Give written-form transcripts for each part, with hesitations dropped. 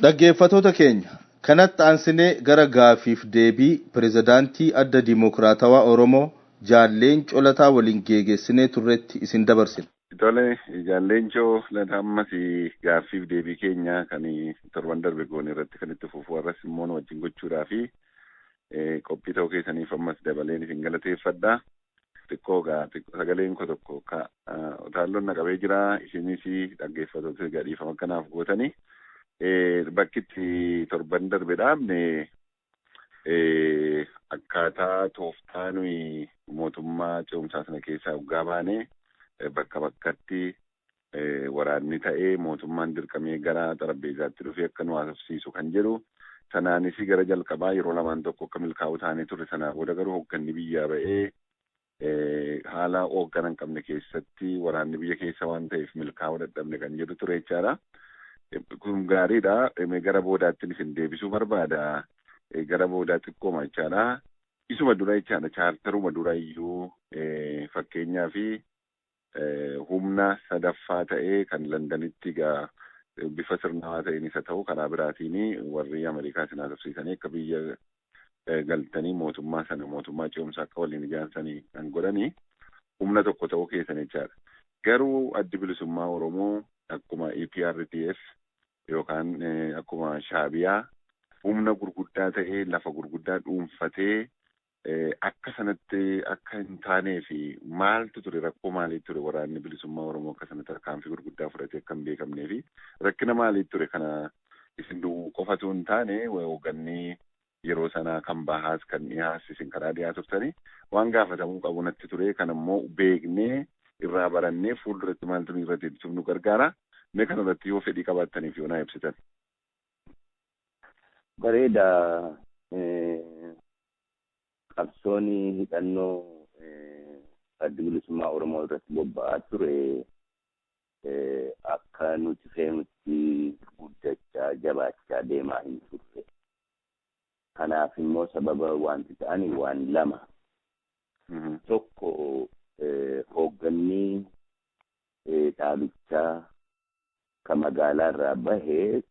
Dhaggeeffattoota keenya, kanatti aansinee gara gaafiif deebii pirezidaantii Adda Dimokiraatawaa Oromoo Jaal Leencoo Lataa waliin geeggeessinee turretti isin dabarsina. Tole, Jaal Leencoo Lataa, ammas gaaffiif deebii keenya kan torban darbe goone irratti kan itti fufu har'as immoo nu wajjin gochuudhaa fi qophii ta'uu keessaniif ammas dabaleen isin galateeffadha. Xiqqoo gaa sagaleen koo tokko ka utaalloon na qabee jira, isinis dhaggeeffattoota gadhiifama akkanaaf gootanii. Bakki itti torban darbe dhaabne akkaataa tooftaa nuyi mootummaa ce'umsaa sana keessaa hoggaa baane bakka bakkatti waraanni ta'ee mootummaan dirqamee gara xarapheezaatti dhufee akka nu haasofsiisu kan jedhu, sanaanis gara jalqabaa yeroo lamaan tokko akka milkaa'u taanee turre. Sanaa booda garuu hoogganni biyyaa ba'ee haala hooggana hin qabne keessatti waraanni biyya keessa waan ta'eef milkaa'uu dadhabne kan jedhu ture jechaadha. Kun gaariidha. Gara boodaatti isin deebisuu barbaada. Gara boodaa xiqqooma jechaadha. Isuma dura jechaadha. Chaartaruma dura iyyuu fakkeenyaa fi humna sadaffaa ta'ee kan Londanitti egaa bifa sirnawaa ta'een isa ta'u karaa biraatiin warri Ameerikaa isin haasofsiisanii akka biyya galtanii mootummaa sana, mootummaa ce'umsaa akka waliin ijaarsanii kan godhanii humna tokko ta'uu keessan jechaadha. Garuu Addi Bilisummaa Oromoo akkuma EPRDF yookaan akkuma Shaabiyaa humna gurguddaa ta'ee lafa gurguddaa dhuunfatee akka sanatti akka hin taanee fi maaltu ture, rakkoo maalii ture, waraanni bilisummaa Oromoo akka sanatti tarkaanfii gurguddaa fudhatee akka hin beekamnee fi rakkina maalii ture? Kana isin qofatu hin taane, hoogganni yeroo sanaa kan bahaas kan dhiyaas isin karaa dhiyaa turtanii waan gaafatamuu qabu natti ture. Kan immoo beeknee irraa barannee fuulduratti maaltu nu irratti ittisuuf nu gargaara. Mee kana irratti yoo fedhii qabaattaniif yoo naa ibsitan. Bareeda. Qabsoon hidhannoo Adda Bilisummaa Oromoo irratti bobba'aa ture akka nuti feenutti guddachaa jabaachaa deemaa hin turre. Kanaaf immoo sababa wanti ta'ani waan lama. Tokko, hoogganni dhaabichaa ka magaalaa irraa bahee,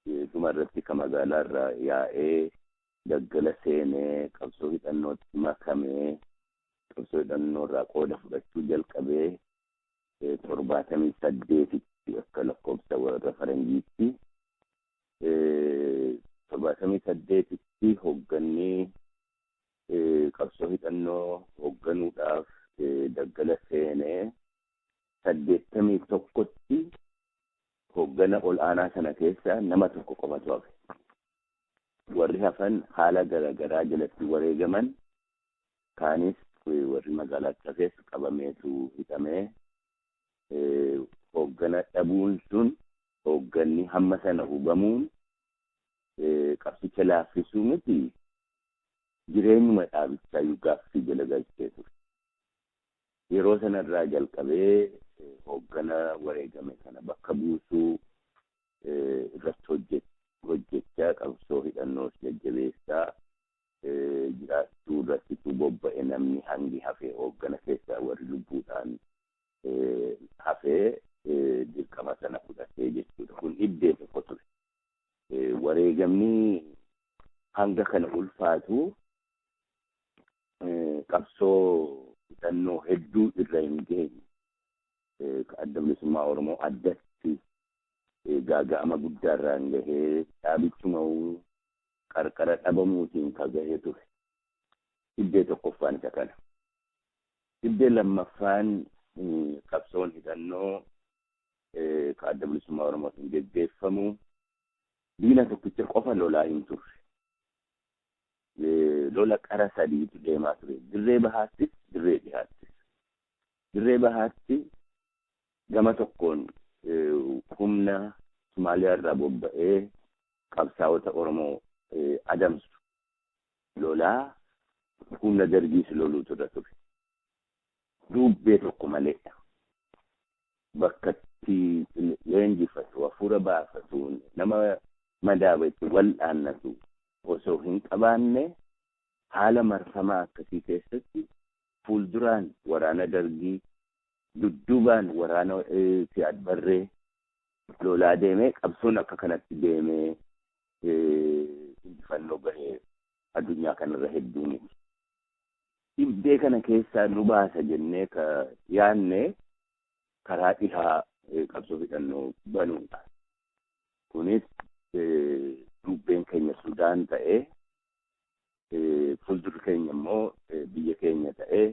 dhumarratti ka magaalaa irraa yaa'ee daggala seenee qabsoo hidhannootti makamee qabsoo hidhannoo irraa qooda fudhachuu jalqabee 78tti akka lakkoofsa warra faranjiitti. 78tti hoogganni qabsoo hidhannoo hoogganuudhaaf daggala seenee 81tti hooggana ol aanaa sana keessa nama tokko qofatu hafe. Warri hafan haala garaagaraa jalatti wareegaman, kaanis warri magaalaatti hafes qabameetu hidhamee. Hooggana dhabuun sun, hoogganni hamma sana hubamuun qabsicha laaffisuu miti, jireenyuma dhaabichaa gaaffii jala galchee ture. Yeroo sanarraa jalqabee hooggana wareegame kana bakka buusuu irratti hojjechaa qabsoo hidhannoos jajjabeessaa jiraachuu irrattitu bobba'e. Namni hangi hafee hooggana keessaa warri lubbuudhaan hafee dirqama sana fudhatee jechuudha. Kun iddee tokko ture. Wareegamni hanga kana ulfaatu qabsoo hidhannoo hedduu irra hin geenye. Adda Bilisummaa Oromoo addatti gaaga'ama guddaa irraan gahee dhaabichuma qarqara dhabamuutiin ka gahee ture. Iddee tokkoffaan isa kana. Iddee lammaffaan, qabsoon hidhannoo ka Adda Bilisummaa Oromootiin geggeeffamu diina tokkicha qofa lolaa hin turre. Lola qara sadiitu deemaa ture. Dirree bahaattis, dirree dhihaattis. Dirree bahaatti gama tokkoon humna Somaaliyaa irraa bobba'ee qabsaa'ota Oromoo adamsu lolaa humna Dargiis loluutu irra ture. Duubbee tokko malee bakka itti leenjifatu, hafuura baafatu, nama madaabe itti wal'aannatu osoo hin qabaanne, haala marfamaa akkasii keessatti fuulduraan waraana Dargii, dudduubaan waraana Siyaad Barree Lolaa deemee qabsoon akka kanatti deemee injifannoo bahee addunyaa kanarra hedduu miti. Dhibdee kana keessaa nu baasa jennee ka yaanne karaa dhihaa qabsoo hidhannoo banuudha. Kunis dubbeen keenya Sudaan ta'ee, fuuldurri keenya immoo biyya keenya ta'ee,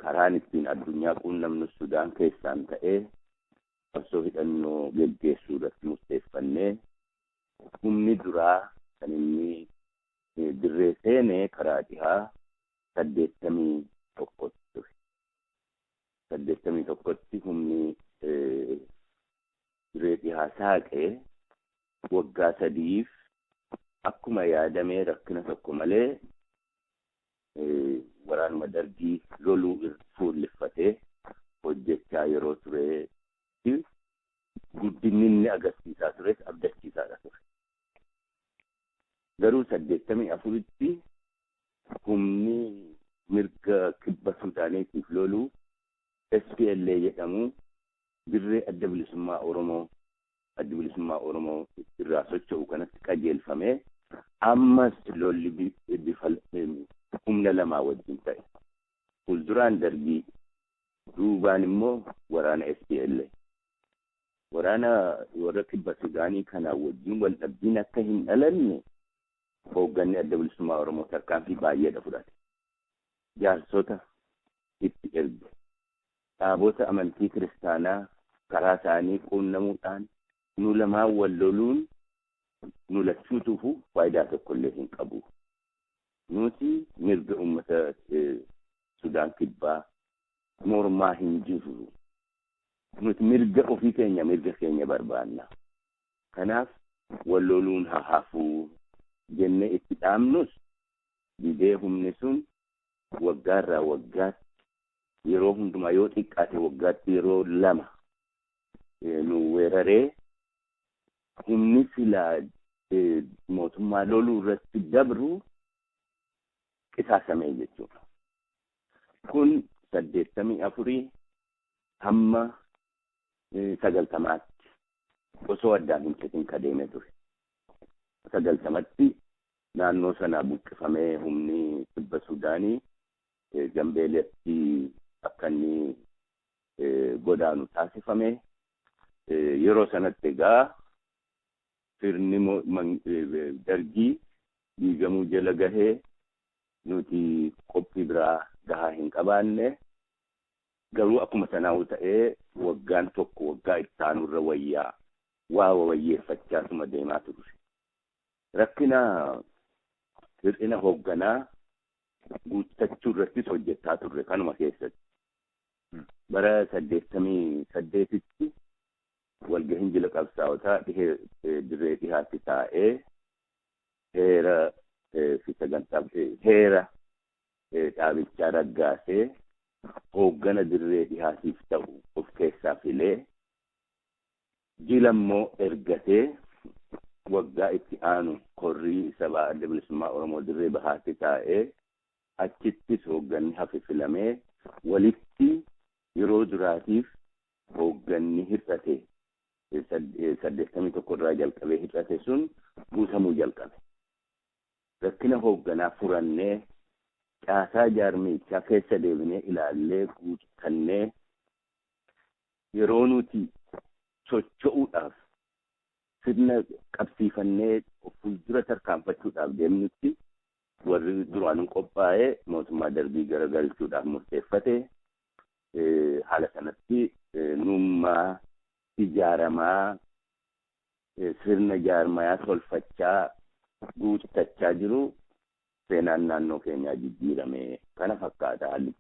karaan ittiin addunyaa quunnamnu Sudaan keessaan ta'ee, qabsoo hidhannoo geggeessuu irratti murteeffannee, humni duraa kan inni dirree seenee karaa dhihaa 81tti ture. 81tti humni dirree dhihaa saaqee waggaa 3f akkuma yaadamee rakkina tokko malee waraanuma dargii loluu fuulleffatee hojjechaa yeroo turetti guddinni inni agarsiisaa tures abdachiisaadha ture. Garuu 84tti humni mirga kibba Sudaaniitiif loluu SPLA jedhamu dirree adda bilisummaa Oromoo irraa socho'u kanatti qajeelfamee ammas lolli bifa humna lamaa wajjin ta'e. Fuulduraan dargii, duubaan immoo waraana SPLA. Waraana warra kibba Sudaanii kanaa wajjin wal dhabbiin akka hin dhalanne hoogganni adda bilisummaa Oromoo tarkaanfii baay'eedha fudhate. Jaarsota itti erge. Dhaabota amantii kiristaanaa karaa isaanii quunnamuudhaan nu lamaan wal loluun nu lachuutuufu faayidaa tokkollee hin qabu. Nuti mirga uummata Sudaan kibbaa mormaa hin jirru. Nuti mirga ofii keenya mirga keenya barbaanna. Kanaaf wal loluun haa hafuu jennee itti dhaamnus didee humni sun waggaarraa waggaatti yeroo hundumaa yoo xiqqaate waggaatti yeroo 2 nu weeraree humni silaa mootummaa loluu irratti dabru qisaasamee jechuudha. Kun 84 hamma 90tti osoo addaan hin citin kadeeme ture. 90tti naannoo sanaa buqqifamee humni kibba Sudaanii Gambeelatti akka inni godaanu taasifame. Yeroo sanatti egaa sirni dargii diigamuu jala gahee nuti qophii biraa gahaa hin qabaanne. Garuu akkuma sanaa'u ta'ee waggaan tokko waggaa itti aanurra wayyaa waa wayyeeffachaasuma deemaa turre. Rakkina hir'ina hoogganaa guuttachuu irrattis hojjechaa turre kanuma keessatti. Bara 88tti walgahiin jila qabsaa'otaa dirree dhihaatti taa'ee heera fi sagantaa heera dhaabichaa raggaasee hooggana dirree dhihaatiif ta'u of keessaa filee jila immoo ergatee waggaa itti aanu korrii sabaa adda bilisummaa Oromoo dirree bahaatti taa'ee achittis hoogganni hafe filamee walitti yeroo duraatiif hoogganni hir'ate 81 irraa jalqabee hir'ate sun guutamuu jalqabe. Rakkina hoogganaa furannee caasaa jaarmichaa keessa deebinee ilaallee guuttannee yeroo nuti socho'uudhaaf sirna qabsiifannee fuuldura tarkaanfachuudhaaf deemnutti warri duraanuu qophaa'ee mootummaa darbii garagalchuudhaaf murteeffate. Haala sanatti nummaa ijaaramaa sirna jaarmayaa tolfachaa guuttachaa jiru seenaan naannoo keenyaa jijjiirame kana fakkaata haalli.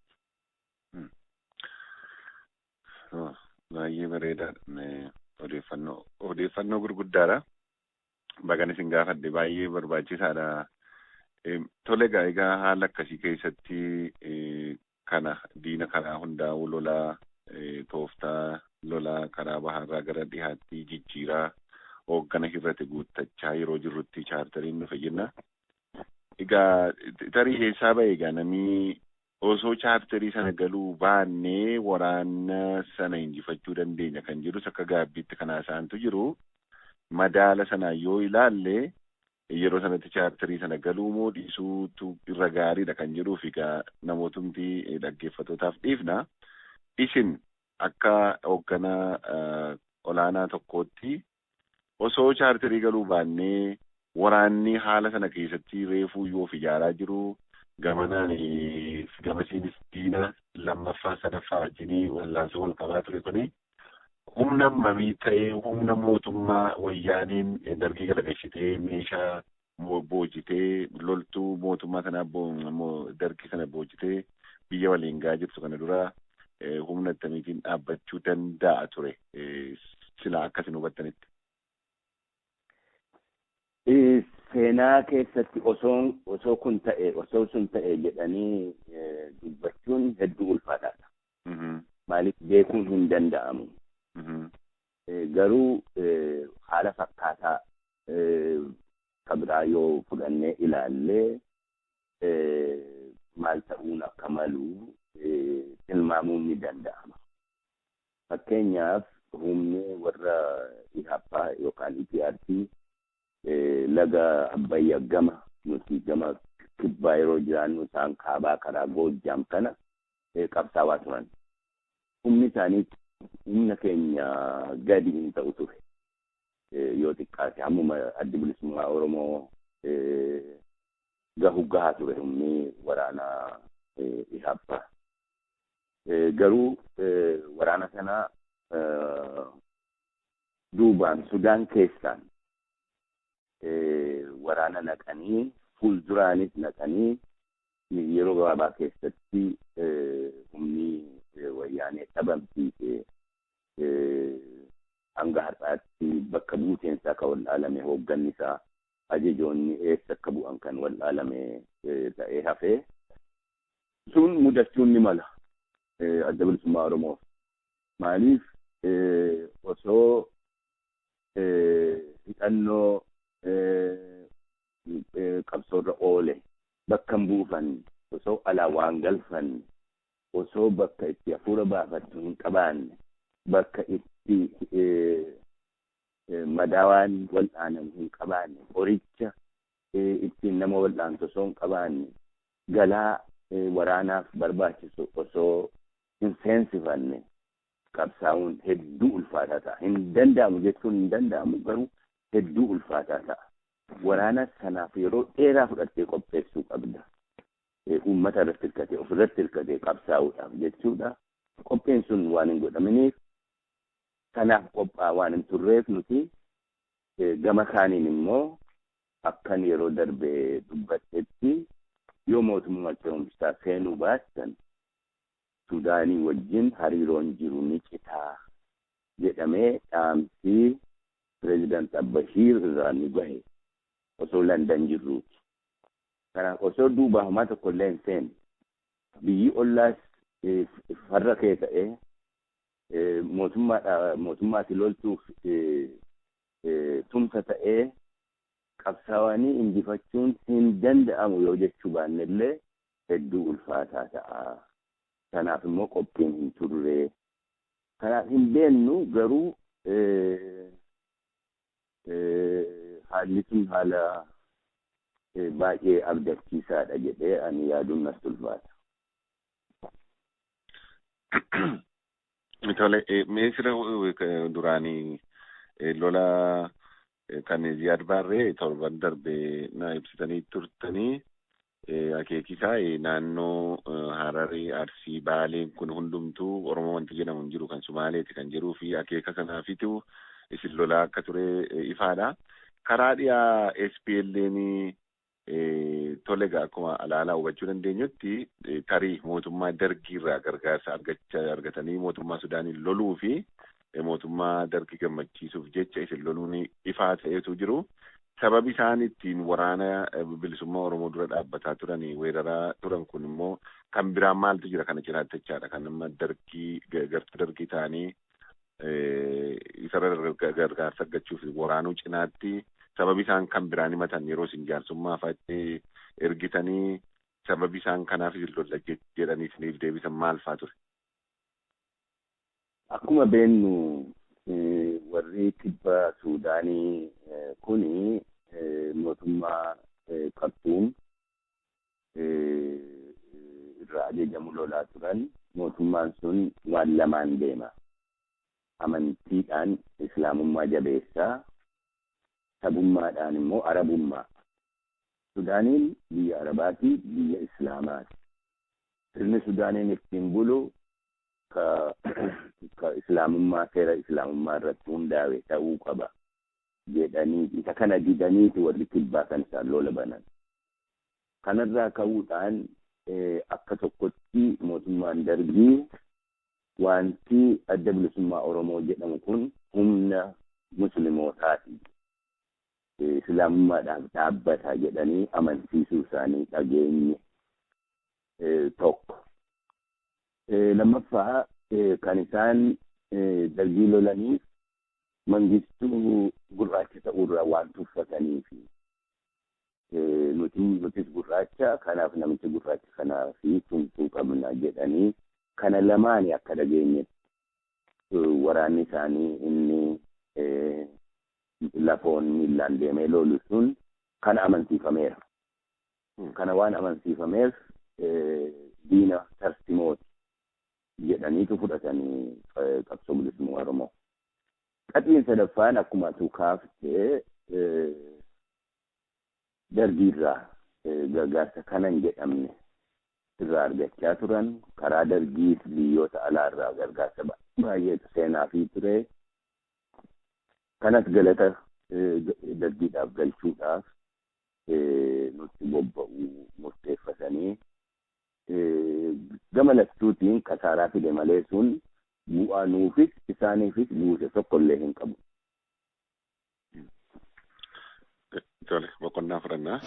Baay'ee bareedaadha. Odeeffannoo gurguddaadha. Bagan isin gaafadhe baay'ee barbaachisaadha. Tole egaa haala akkasii keessatti kana diina karaa hundaa'u lolaa tooftaa lolaa karaa bahaarraa gara dhihaatti jijjiiraa hooggana hir'ate guuttachaa yeroo jirrutti chaartariin dhufe jenna. Egaa tarii eessaa ba'e egaa namni Osoo chaarterii sana galuu baannee waraana sana injifachuu dandeenya kan jedhus akka gaabbiitti kanaa isaantu jiru. Madaala sana yoo ilaalle yeroo sanatti chaarterii sana galuu moo dhiisuutu irra gaariidha kan jedhuuf egaa namootumti dhaggeeffatootaaf dhiifna. Isin akka hoogganaa olaanaa tokkootti osoo chaarterii galuu baannee waraanni haala sana keessatti reefuu yoo of ijaaraa jiru gamanaan gamasiinis diina lammaffaa sadaffaa wajjinii wallaansoo wal qabaa ture kuni humna mamii ta'ee humna mootummaa wayyaaniin dargii galagalchitee meeshaa boojitee loltuu mootummaa sanaa dargii sana boojitee biyya waliin gahaa jirtu kana dura humna akkamiitiin dhaabbachuu danda'a ture silaa akkasin hubattanitti. Seenaa keessatti osoo kun ta'e osoo sun ta'e jedhanii dubbachuun hedduu ulfaataadha. Maaliif beekuun hin danda'amu. Garuu haala fakkaataa kabiraa yoo fudhannee ilaallee maal ta'uun akka malu tilmaamuun ni danda'ama. Fakkeenyaaf humni warra IHAPA yookaan EPRP laga Abbayyaa gama nuti gama kibbaa yeroo jiraannu isaan kaabaa karaa Goojjaam kana qabsaawaa turan. Humni isaanii humna keenya gadi hin ta'u ture. Yoo xiqqaate hammuma addi bilisummaa Oromoo gahu gahaa ture humni waraanaa IHAPA. Garuu waraana sana duubaan Sudaan keessaan waraana naqanii fuulduraanis naqanii yeroo gabaabaa keessatti humni wayyaanee dhabamsiise hanga har'aatti bakka buuteen isaa kan wallaalame hoogganni isaa ajajoonni eessa akka bu'an kan wallaalame ta'ee hafee sun mudachuun ni mala adda bilisummaa Oromoof. Maaliif osoo hidhannoo qabsoorra oole bakka hin buufanne osoo alaa waan galfanne osoo bakka itti hafuura baafattu hin qabaanne bakka itti madaawaan wal'aanamu hin qabaanne qoricha ittiin nama wal'aantu osoo hin qabaanne galaa waraanaaf barbaachisu osoo hin seensifanne qabsaa'uun hedduu ulfaataa ta'a. Hin danda'amu jechuun hin danda'amu garuu hedduu ulfaataa ta'a. Waraana sanaaf yeroo dheeraa fudhattee qopheessuu qabda. Uummata irratti hirkatee ofirratti hirkatee qabsaa'uudhaaf jechuudha. Qopheen sun waan hin godhaminiif kanaaf qophaa'aa waan hin turreef nuti gama kaaniin immoo akkan yeroo darbe dubbattetti yoo mootummaa ce'umsaa seenuu baattan Sudaanii wajjin hariiroon jiru ni citaa jedhamee dhaamsii pireezidaant Abbashiir irraa ni bahe osoo Landan jirruuti. Kanaaf osoo duubaa homaa tokko illee hin seenne biyyi ollaas farra kee ta'ee mootummaatti loltuuf tumsa ta'ee qabsaa'anii injifachuun hin danda'amu yoo jechuu baanne illee hedduu ulfaataa ta'a. Kanaaf immoo qophiin hin turre. Kanaaf hin beennu garuu haalli sun haala baay'ee abdachiisaadha jedhee ani yaaduun natti ulfaata. Tole, meesira duraanii lola kan Ziyaad Baarree torban darbe na ibsitanii turtanii akeekisaa naannoo Hararii, Arsii, Baaleen kun hundumtuu Oromoo wanti jedhamu hin jiru kan Sumaaleeti kan jiruu fi akeeka sanaafitu isin lolaa akka ture ifaadha. Karaa dhiyaa SPL'n tole egaa akkuma alaalaa hubachuu dandeenyutti tarii mootummaa dargiirraa gargaarsa argatanii mootummaa Sudaaniin loluu fi mootummaa dargii gammachiisuuf jecha isin loluun ifaa ta'etu jiru. Sababi isaan ittiin waraana bilisummaa Oromoo dura dhaabbataa turan weeraraa turan kun immoo kan biraan maaltu jira kana cinaatti jechaadha. Kan amma dargii gartuu dargii ta'anii isarra gargaarsa argachuuf waraanuu cinaatti sababi isaan kan biraan himatan yeroo isin jaarsummaa fa'aatti ergitanii Sababi isaan kanaaf isin lolla jedhanii isiniif deebisan maal faa ture? Akkuma beennu warri kibba Suudaanii kuni mootummaa Khartuum irraa ajajamu lolaa turan. Mootummaan sun waan lamaan deema. Amantiidhaan Islaamummaa jabeessaa, sabummaadhaan immoo Arabummaa. Sudaaniin biyya Arabaati, biyya Islaamaati. Sirni Sudaaniin ittiin bulu ka Islaamummaa, seera Islaamummaa irratti hundaa'e ta'uu qaba jedhanii isa kana didaniiti warri kibbaa kan isaan lola banan. Kanarraa ka'uudhaan akka tokkotti mootummaan Dargii wanti Adda Bilisummaa Oromoo jedhamu kun humna muslimootaati. Islaamummaadhaaf dhaabbata jedhanii amansiisuu isaanii dhageenye tokko. Lammaffaa, kan isaan Dargii lolaniif Mangistuu gurraacha ta'uurraa waan tuffataniif, nuti nutis gurraacha, kanaaf namichi gurraacha kanaaf tumsuu qabna jedhanii, kana lamaani akka dhageenyetti waraanni isaanii inni lafoon miillaan deemee lolu sun kana amansiifameera. Kana waan amansiifameef diina tarsimooti jedhaniitu fudhatanii qabsoo bilisummaa Oromoo. Qaxiin sadaffaan akkuma atuu kaaftee Dargiirraa gargaarsa kanan jedhamne irraa argachaa turan. Karaa Dargiif biyyoota alaarraa gargaarsa baay'eetu seenaafii ture. Kanas galata Dargiidhaaf galchuudhaaf nutti bobba'uu murteeffatanii, gama laftuutiin kasaaraa fide malee sun bu'aa nuufis isaaniifis buuse tokkollee hin qabu. Tole, boqonnaa fudhannaa.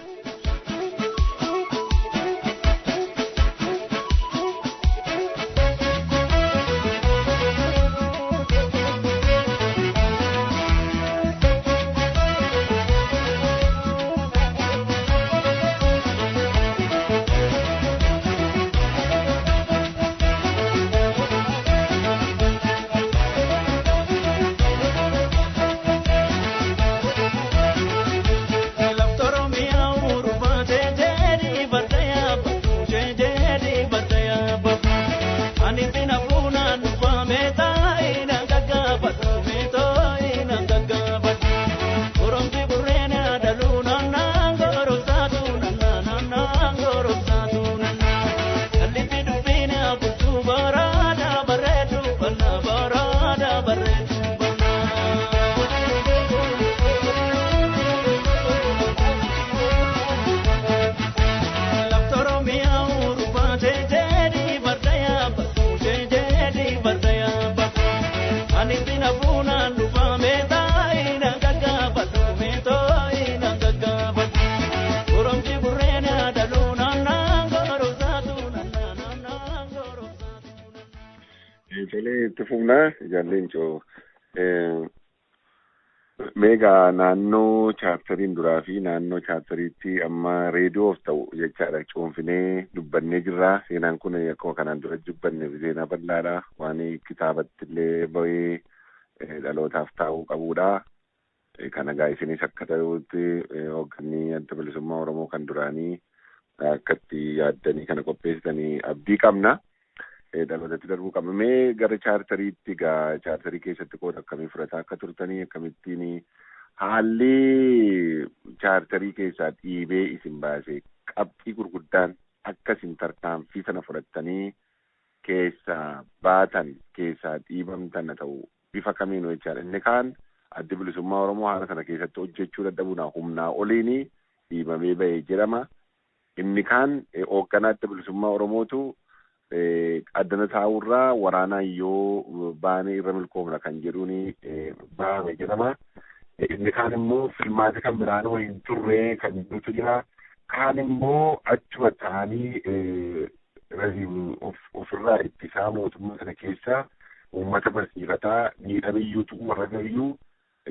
Tolee, itti fufnaa jaalleen coo. Meegaa naannoo chaartariin duraa fi naannoo chaartariitti amma reediyoof ta'u jechaadha cuunfinee dubbannee jirra. Seenaan kun akkuma kanaan dura dubbanne seenaa bal'aadha. Waan kitaabatti illee bahee dhalootaaf taa'uu qabudha. Kana egaa isinis akka ta'utti hoogganni Adda Bilisummaa Oromoo kan duraanii akkatti yaaddanii kana qopheessitanii abdii qabna. Dhalootatti darbuu qaba. Mee gara chaartariitti egaa chaartarii keessatti qooda akkamii fudhataa akka turtanii, akkamittiin haalli chaartarii keessaa dhiibee isin baase, qabxii gurguddaan akka isin tarkaanfii sana fudhattanii keessaa baatan, keessaa dhiibamtan ta'u bifa kamiin jechaadha. Inni kaan Addi Bilisummaa Oromoo haala sana keessatti hojjechuu dadhabuun humnaa oliin dhiibamee bahee jedhama. Inni kaan hoogganaa Adda Bilisummaa Oromootu addana taa'urraa waraanaan yoo baanee irra milkoomna kan jedhuun bahame jedhama. Inni kaan immoo filmaata kan biraan waliin turre kan jedhutu jira. Kaan immoo achuma ta'anii ofirraa ittisaa mootummaa kana keessa uummata barsiifataa miidhamiyyuutu warra gahiyyuu,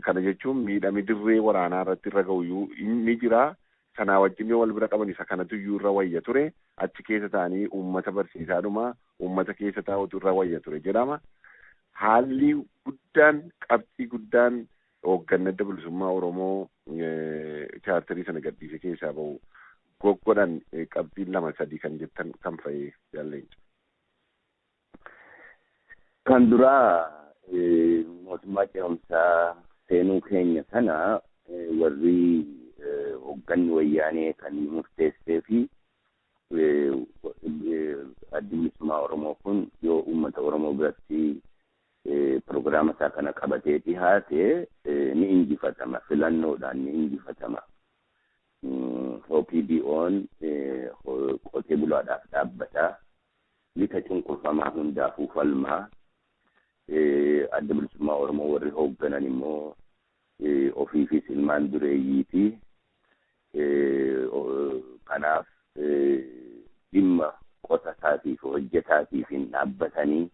kana jechuun miidhami dirree waraanaa irratti irra gahuyyuu ni jira. Sanaa wajjin yoo wal bira qaban isa kanatu iyyuu irra wayya ture, achi keessa taa'anii uummata barsiisaadhuma uummata keessa taa'utu irra wayya ture jedhama. Haalli guddaan qabxii guddaan hoogganni Adda Bilisummaa Oromoo chaartarii sana gadhiisee keessaa bahu goggodhan qabxiin 2 3 kan jettan kan fa'ee jaalleenca. Kan duraa mootummaa ce'umsaa seenuu keenya sana warri hoogganni wayyaanee kan murteessee fi Addi Bilisummaa Oromoo kun yoo uummata Oromoo biratti pirogiraama isaa kana qabatee dhihaate ni injifatama, filannoodhaan ni injifatama. OPDO'n qotee bulaadhaaf dhaabbata, lixa cunqurfamaa hundaafuu falmaa. Adda Bilisummaa Oromoo warri hoogganan immoo ofiifis ilmaan dureeyyiiti. Kanaaf dhimma qotataatiif hojjetaatiif hin dhaabbatanii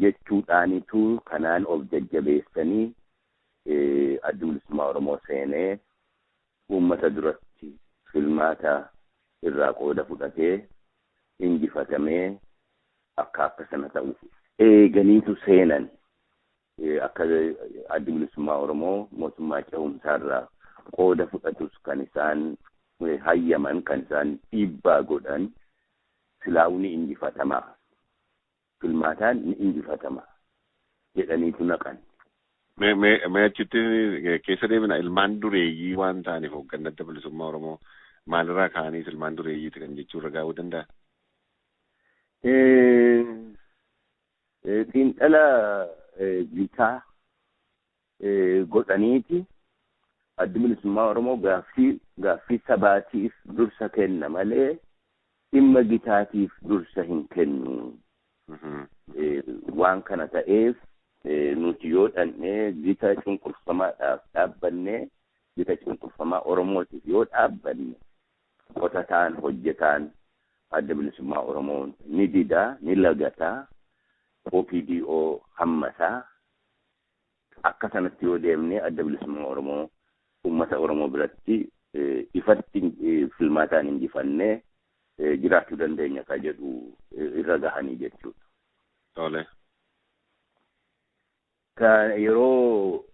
jechuudhaanitu kanaan of jajjabeessanii Adda Bilisummaa Oromoo seenee uummata duratti filmaata irraa qooda fudhatee injifatamee akka sana ta'uuf eeganiitu seenan. Akka Adda Bilisummaa Oromoo mootummaa ce'umsaarraa qooda fudhatus kan isaan hayyaman, kan isaan dhiibbaa godhan silaa'uu ni injifatama, filmaataan ni injifatama jedhaniitu naqan. Mee achitti keessa deemina, ilmaan dureeyyii waan ta'aniif hoogganni Adda Bilisummaa Oromoo maalirraa ka'aniis ilmaan dureeyyiiti kan jechuu irra gaa'uu danda'a? Xiinxala bitaa godhaniiti Addi Bilisummaa Oromoo gaaffii sabaatiif dursa kenna malee dhimma gitaatiif dursa hin kennu. Waan kana ta'eef nuti yoo dhannee gita cunqurfamaadhaaf dhaabbannee, gita cunqurfamaa Oromootiif yoo dhaabbanne qotataan hojjetaan Adda Bilisummaa Oromoo ni didaa, ni lagataa, OPDO hammataa. Akka sanatti yoo deemnee Adda Bilisummaa Oromoo uummata Oromoo biratti ifatti filmaataan injifannee jiraachuu dandeenya ka jedhu irra gahanii jechuudha. Tole. Kan yeroo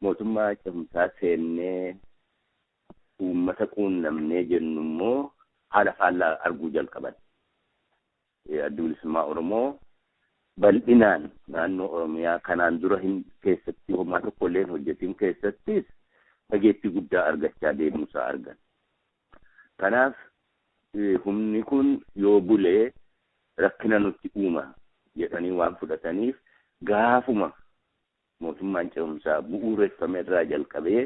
mootummaa ce'umsaa seennee uummata quunnamnee jennu immoo haala faallaa arguu jalqaban. Adda Bilisummaa Oromoo bal'inaan naannoo Oromiyaa kanaan dura hin keessatti homaa tokko illee hin hojjetin keessattis dhageettii guddaa argachaa deemuusaa argan. Kanaaf humni kun yoo bulee rakkina nutti uuma jedhanii waan fudhataniif gaafuma mootummaan ce'umsaa bu'uureffame irraa jalqabee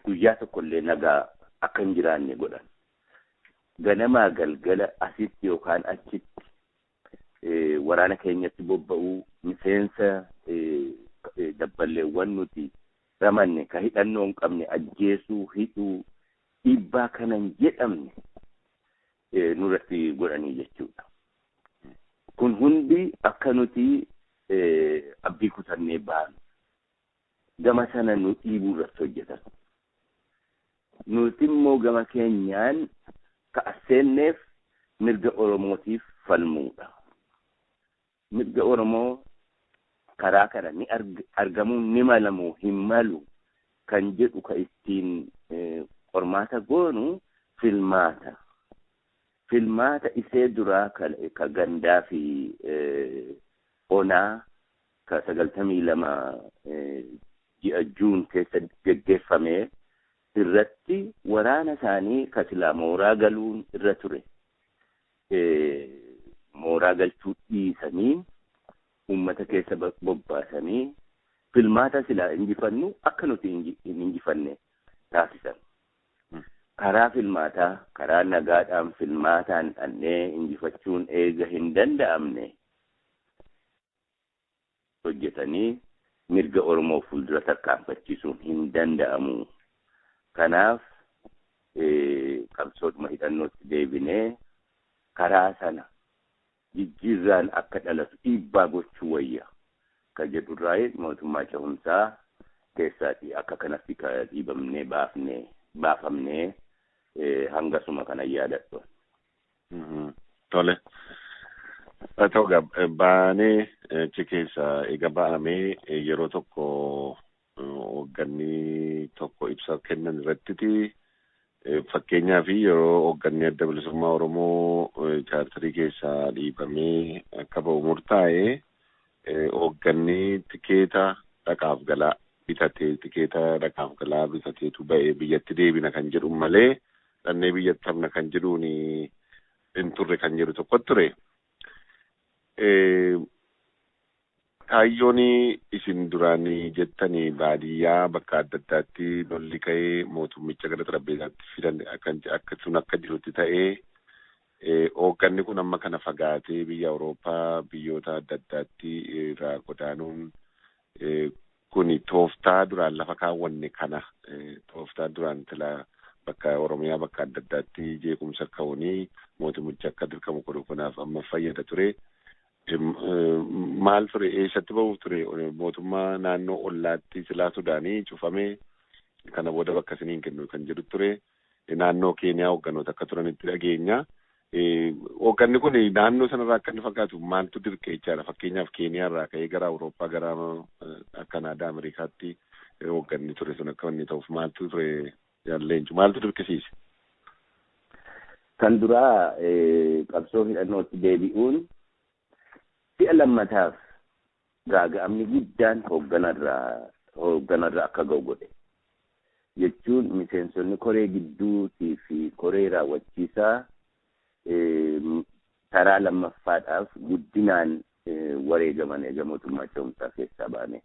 guyyaa tokkollee nagaa akka hin jiraanne godhan. Ganamaa galgala asitti yookaan achitti waraana keenyatti bobba'uu, miseensa dabballeewwan nuti ramanne ka hidhannoo hin qabne ajjeesuu, hidhuu, dhiibbaa kana hin jedhamne nurratti godhanii jechuudha. Kun hundi akka nuti abdii kutannee baanu gama sana nu dhiibuu irratti hojjetan. Nuti immoo gama keenyaan ka as seenneef mirga Oromootiif falmuudha. Mirga Oromoo karaa kana ni argamuu ni malamu hin malu kan jedhu ka ittiin qormaata goonu filmaata. Filmaata isee duraa ka gandaa fi onaa ka 92 ji'a Juun keessa geggeeffame irratti waraana isaanii ka silaa mooraa galuun irra ture. Mooraa galchuu dhiisanii uummata keessa bobbaasanii filmaata silaa injifannu akka nuti hin injifanne taasisan. Karaa filmaataa, karaa nagaadhaan filmaataan dhannee injifachuun eega hin danda'amne hojjetanii mirga Oromoo fuuldura tarkaanfachiisuun hin danda'amu. Kanaaf qabsoodhuma hidhannootti deebinee karaa sana jijjiirraan akka dhalatu dhiibbaa gochuu wayya ka jedhurraa mootummaa ce'umsaa keessaati akka kanatti dhiibamnee baafamnee hangasuma kana yaadadhu. Tole. Haa ta'u egaa baanee achi keessa egaa ba'amee yeroo tokko hoogganni tokko ibsa kennan irrattiti fakkeenyaaf yeroo hoogganni adda bilisummaa Oromoo chaartarii keessaa dhiibamee akka ba'u murtaa'e hoogganni tikeeta dhaqaaf galaa bitatee tikeeta dhaqaaf galaa bitateetu ba'ee biyyatti deebina kan jedhu malee dhannee biyyatti hafna kan jedhuun hin turre kan jedhu tokko ture. Kaayyoon isin duraan jettanii baadiyyaa bakka adda addaatti lolli ka'ee mootummicha gara xarapheezaatti fidan akka sun akka jirutti ta'ee hoogganni kun amma kana fagaatee biyya Awurooppaa biyyoota adda addaatti irraa godaanuun kuni tooftaa duraan lafa kaawwanne kana tooftaa duraan tilaa bakka Oromiyaa bakka adda addaatti jeequmsa ka'uunii mootummicha akka dirqamu godhu kanaaf amma fayyada ture. Maal ture eessatti ba'uuf ture mootummaa naannoo ollaatti silaa Sudaanii cufamee kana booda bakka isiniin kennu kan jedhu ture naannoo Keeniyaa hoogganoota akka turanitti dhageenya. Hoogganni kun naannoo sanarraa akka inni fakkaatu maaltu dirqe jechaadha. Fakkeenyaaf Keeniyaa irraa ka'ee gara Awurooppaa gara Kanaadaa Ameerikaatti hoogganni ture sun akka inni ta'uuf maaltu ture Leencu maaltu dirqisiise? Kan duraa qabsoo hidhannootti deebi'uun si'a lammataaf gaaga'amni guddaan hoogganarraa akka ga'u godhe. Jechuun miseensonni koree gidduutii fi koree raawwachiisaa karaa lammaffaadhaaf guddinaan wareegaman eega mootummaa ce'umsaa keessaa baane.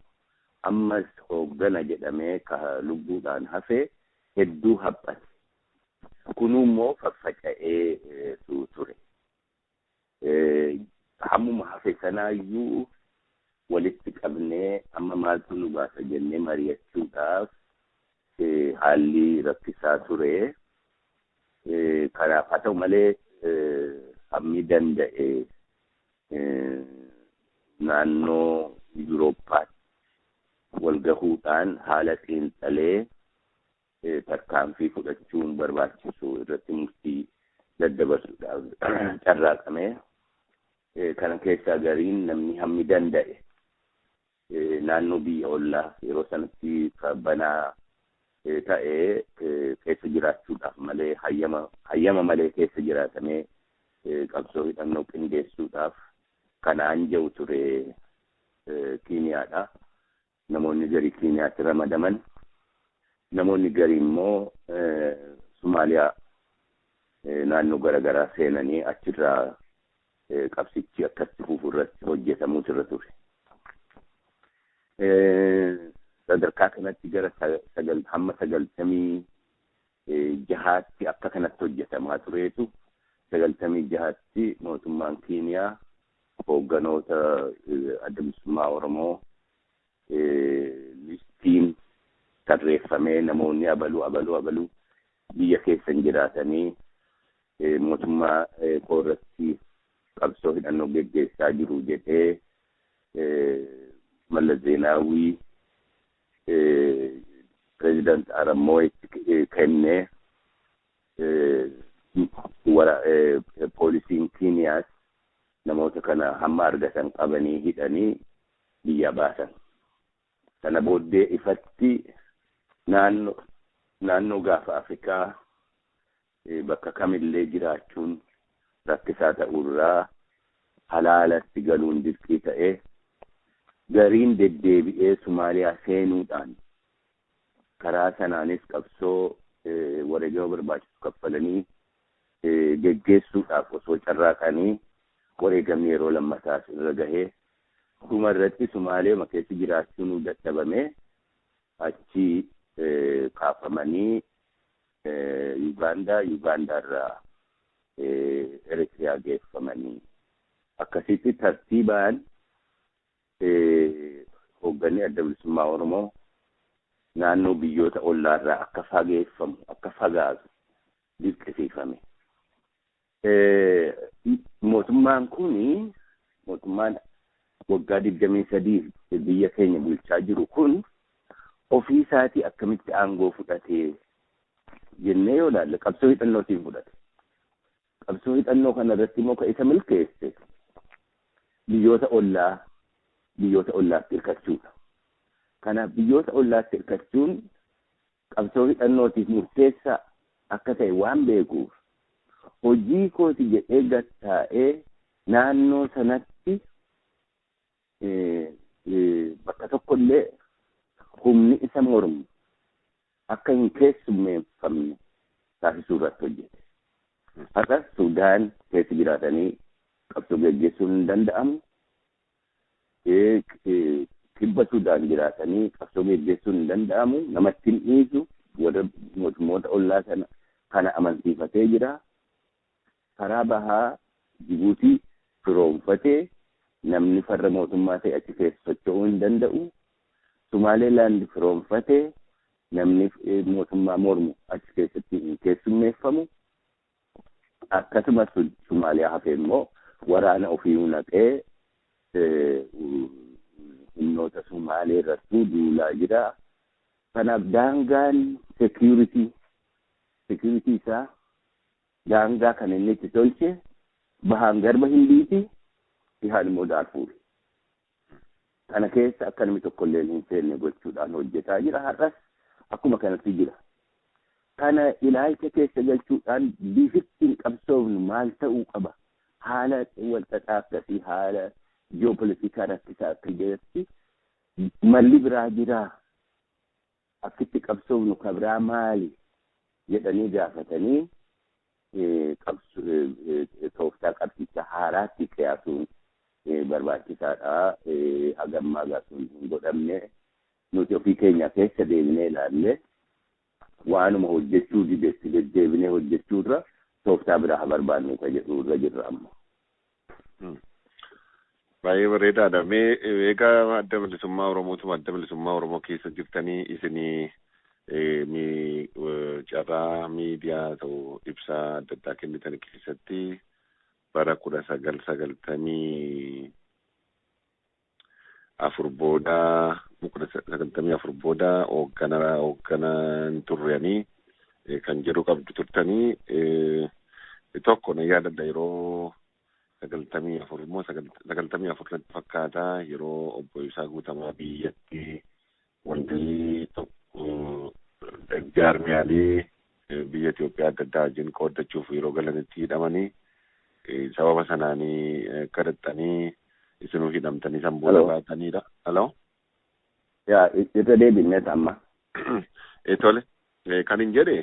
Ammas hooggana jedhamee ka lubbuudhaan hafe hedduu haphate. Kunuu immoo faffaca'ee ture. Hammuma hafe sanaayyuu walitti qabnee amma maaltu nu baasa jennee mari'achuudhaaf haalli rakkisaa ture. Kanaaf haa ta'u malee hammi danda'e naannoo Yuurooppaatti wal gahuudhaan haala xiinxalee tarkaanfii fudhachuun barbaachisu irratti murtii daddabarsuudhaaf carraaqame. Kana keessaa gariin namni hammi danda'e naannoo biyya ollaa yeroo sanatti banaa ta'ee keessa jiraachuudhaaf malee hayyama malee keessa jiraatamee qabsoo hidhannoo qindeessuudhaaf kanaan jiru ture Keeniyaadha. Namoonni garii Keeniyaatti ramadaman, namoonni garii immoo Somaaliyaa naannoo garaagaraa seenanii achirraa qabsichi akkatti fufu irratti hojjetamuutu irra ture. Sadarkaa kanatti gara hamma 96tti akka kanatti hojjetamaa tureetu 96tti mootummaan Keeniyaa hoogganoota adda bilisummaa Oromoo listiin tarreeffamee namoonni abaluu abaluu abaluu biyya keessan jiraatanii mootummaa koo irratti qabsoo hidhannoo geggeessaa jiru jedhee Mallas Zeenaawii pireezidaant Arap Mooyitti kennee poolisiin Keeniyaas namoota kana hamma argatan qabanii hidhanii biyya baasan. Kana booddee ifatti naannoo gaafa Afrikaa bakka kamillee jiraachuun rakkisaa ta'urraa halaalatti galuun dirqii ta'ee gariin deddeebi'ee Somaaliyaa seenuudhaan karaa sanaanis qabsoo wareegama barbaachisu kaffalanii geggeessuudhaaf osoo carraaqanii wareegamni yeroo lammataas irra gahee dhuma irratti Somaaliyaa keessa jiraachuun dadhabame achi kaafamanii Yugaandaarraa Eritiriyaa geeffamanii akkasitti tartiibaan hoogganni adda bilisummaa Oromoo naannoo biyyoota ollaarraa akka fageeffamu akka fagaatu dirqisiifame. Mootummaan kuni mootummaan waggaa 23 biyya keenya bulchaa jiru kun Ofii isaatii akkamitti aangoo fudhatee jennee yoo ilaalle qabsoo hidhannootiin fudhate. Qabsoo hidhannoo kana irratti immoo kan isa milkeesse biyyoota ollaa biyyoota ollaatti hirkachuudha. Kanaaf biyyoota ollaatti hirkachuun qabsoo hidhannootiif murteessaa akka ta'e waan beekuuf hojii kooti jedhee gattaa'ee naannoo sanatti bakka tokkollee humni isa mormu akka hin keessummeeffamne taasisuu irratti hojjete. Har'a Sudaan keessa jiraatanii qabsoo geggeessuun hin danda'amu. Kibba Sudaan jiraatanii qabsoo geggeessuun hin danda'amu. Namatti hin dhiisu. Warra mootummoota ollaa sana kana amansiifatee jira. Karaa bahaa Jibuutii firoomfatee namni farra mootummaa ta'e achi keessa socho'uu hin danda'u. Sumaaleelaand firoomfatee namni mootummaa mormu achi keessatti hin keessummeeffamu. Akkasumas Sumaaliyaa hafee immoo waraana ofii naqee humnoota Sumaalee irrattuu duulaa jira. Kanaaf daangaan security isaa daangaa kan inni itti tolche bahaan garba Hindiiti, dhihaan immoo Daarfuuri. Kana keessa akka namni tokkollee hin seenne gochuudhaan hojjetaa jira. Har'as akkuma kanatti jira. Kana ilaalcha keessa galchuudhaan bifittiin qabsoofnu maal ta'uu qaba? Haala walxaxaa akkasii, haala ji'oopolitikaa rakkisaa akka jirutti malli biraa jiraa? Akkitti qabsoofnu ka biraa maali? Jedhanii gaafatanii tooftaa qabsicha haaraatti qiyaasuun barbaachisaadha. Hagammaa gaasuun hin godhamne nuti ofii keenya keessa deebinee ilaalle waanuma hojjechuu didetti deddeebinee hojjechuu irra tooftaa biraa haa barbaannu ka jedhu irra jirra amma. Baay'ee bareedaadha. Mee egaa adda bilisummaa Oromootuma adda bilisummaa Oromoo keessa jirtanii isinii carraa miidiyaa ta'u ibsaa adda addaa kennitan keessatti bara 1994 booda 1994 booda hoogganaan turranii kan jedhu qabdu turtanii tokko na yaadadha yeroo 94 immoo 94 natti fakkaata yeroo obbo Ibsaa Guutamaa biyyatti walgahii tokko jaarmiyaalee biyya Itoophiyaa adda addaa wajjin qooddachuuf yeroo galanitti hidhamanii sababa sanaanii kadhattanii isinuu hidhamtanii san booda baatanidha. Haloo? Yaa irra deebinneet amma. Tole kan hin jedhe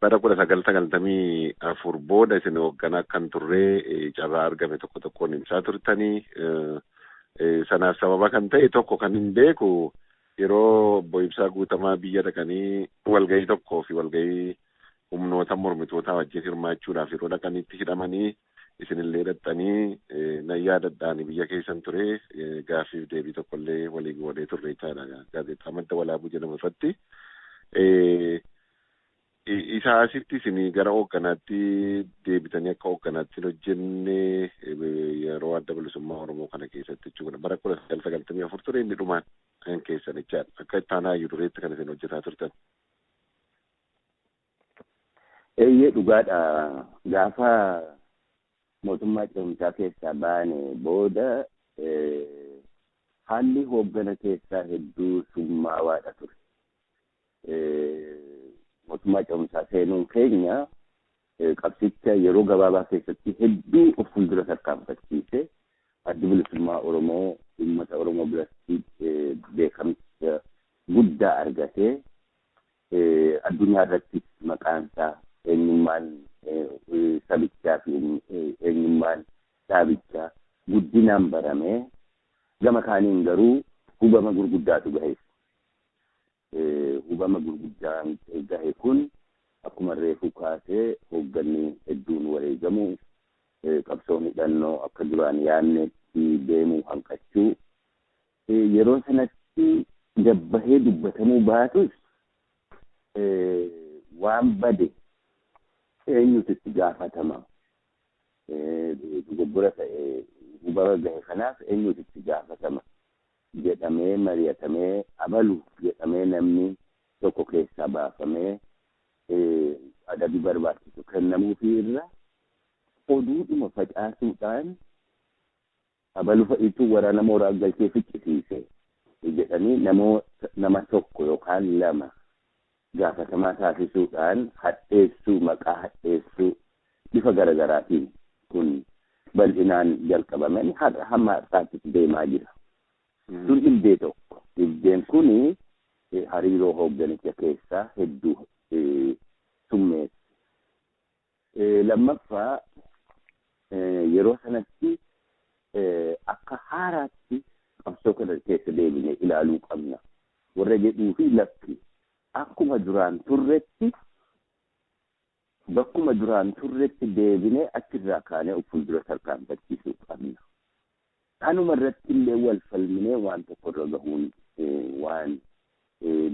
bara 1994 booda isin hoogganaa kan turree carraa argame tokko tokkoon ibsaa turtanii sanaaf sababa kan ta'e tokko kan hin beeku yeroo obbo Ibsaa Guutamaa biyya dhaqanii walgahii tokkoo fi walgahii humnoota mormitootaa wajjin hirmaachuudhaaf yeroo dhaqanitti hidhamanii isinillee dhaqxanii nan yaadadhaan biyya keessan ture gaaffiif deebii tokkollee waliin godhee turre jechaadha gaazexaa Madda Walaabuu jedhamu irratti. Isa asitti isin gara hoogganaatti deebitanii akka hoogganaatti hojjenne yeroo adda bilisummaa Oromoo kana keessatti jechuudha. Bara 1994 ture inni dhumaan kan keessan jechaadha. Akka itti aanaa hayyuu dureetti kan isin hojjetaa turtan. Eeyyee dhugaadha. Gaafa mootummaa ce'umsaa keessaa baane booda haalli hooggana keessaa hedduu summaawaadha ture. Mootummaa ce'umsaa seenuun keenya qabsicha yeroo gabaabaa keessatti hedduu of fuuldura tarkaanfachiise addi bilisummaa Oromoo uummata Oromoo biratti beekamsa guddaa argatee addunyaa irratti maqaan isaa eenyummaan sabichaa fi eenyummaan dhaabichaa guddinaan baramee gama kaaniin garuu hubama gurguddaatu gahe. Hubama gurguddaan gahe kun akkuma reefuu kaasee hoogganni hedduun wareegamu qabsoon hidhannoo akka duraan yaadnetti deemuu hanqachuu yeroo sanatti gabbahee dubbatamuu baatus waan bade eenyutu itti gaafatama dogoggora ta'e hubama gahe kanaaf eenyutu itti gaafatama jedhamee mari'atamee abalu jedhamee namni tokko keessaa baafamee adabii barbaachisu kennamuufii irra oduudhuma facaasuudhaan abalu fa'iitu waraana mooraa galchee ficcisiise jedhanii nama tokko yookaan lama gaafatamaa taasisuudhaan hadheessuu, maqaa hadheessuu bifa garagaraatiin kun bal'inaan jalqabameen hamma har'aatti deemaa jira. Sun dhibdee tokko. Dhibdeen kuni hariiroo hoogganicha keessaa hedduu summeesse. Lammaffaa, yeroo sanatti akka haaraatti qabsoo kana keessa deebinee ilaaluu qabna. Warra jedhuu fi lakki akkuma duraan turretti, bakkuma duraan turretti deebinee achirraa kaanee of fuuldura tarkaanfachiisuu qabna. Kanuma irratti illee wal falminee waan tokko irra gahuun waan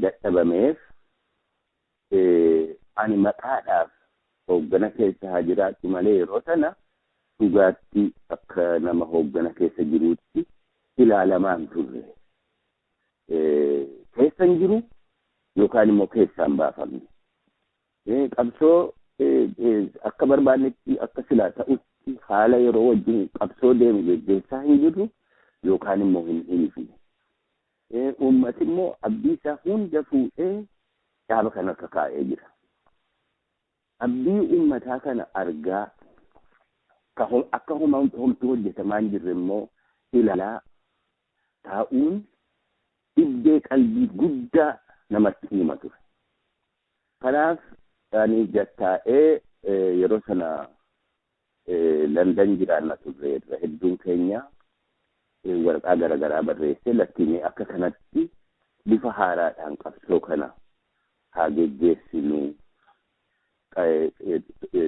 dadhabameef, ani maqaadhaaf hooggana keessa haa jiraattu malee yeroo sana dhugaatti akka nama hooggana keessa jiruutti ilaalamaan turre. Keessa hin jiru yookaan immoo keessaan baafamne. Qabsoo akka barbaannetti, akka silaa ta'utti haala yeroo wajjin qabsoo deemu geggeessaa hin jirru yookaan immoo hin dhiifne. Uummati immoo abdii isaa hunda fuudhee dhaaba kana akka kaa'ee jira. Abdii uummataa kana argaa akka homtuu hojjetamaa hin jirre immoo ilaalaa taa'uun dhibdee qalbii guddaa namatti uuma ture. Kanaaf ani gattaa'ee yeroo sana Landan jiraanna turre, irra hedduun keenya waraqaa garaagaraa barreessee, lakkiin akka kanatti bifa haaraadhaan qabsoo kana haa geggeessinu,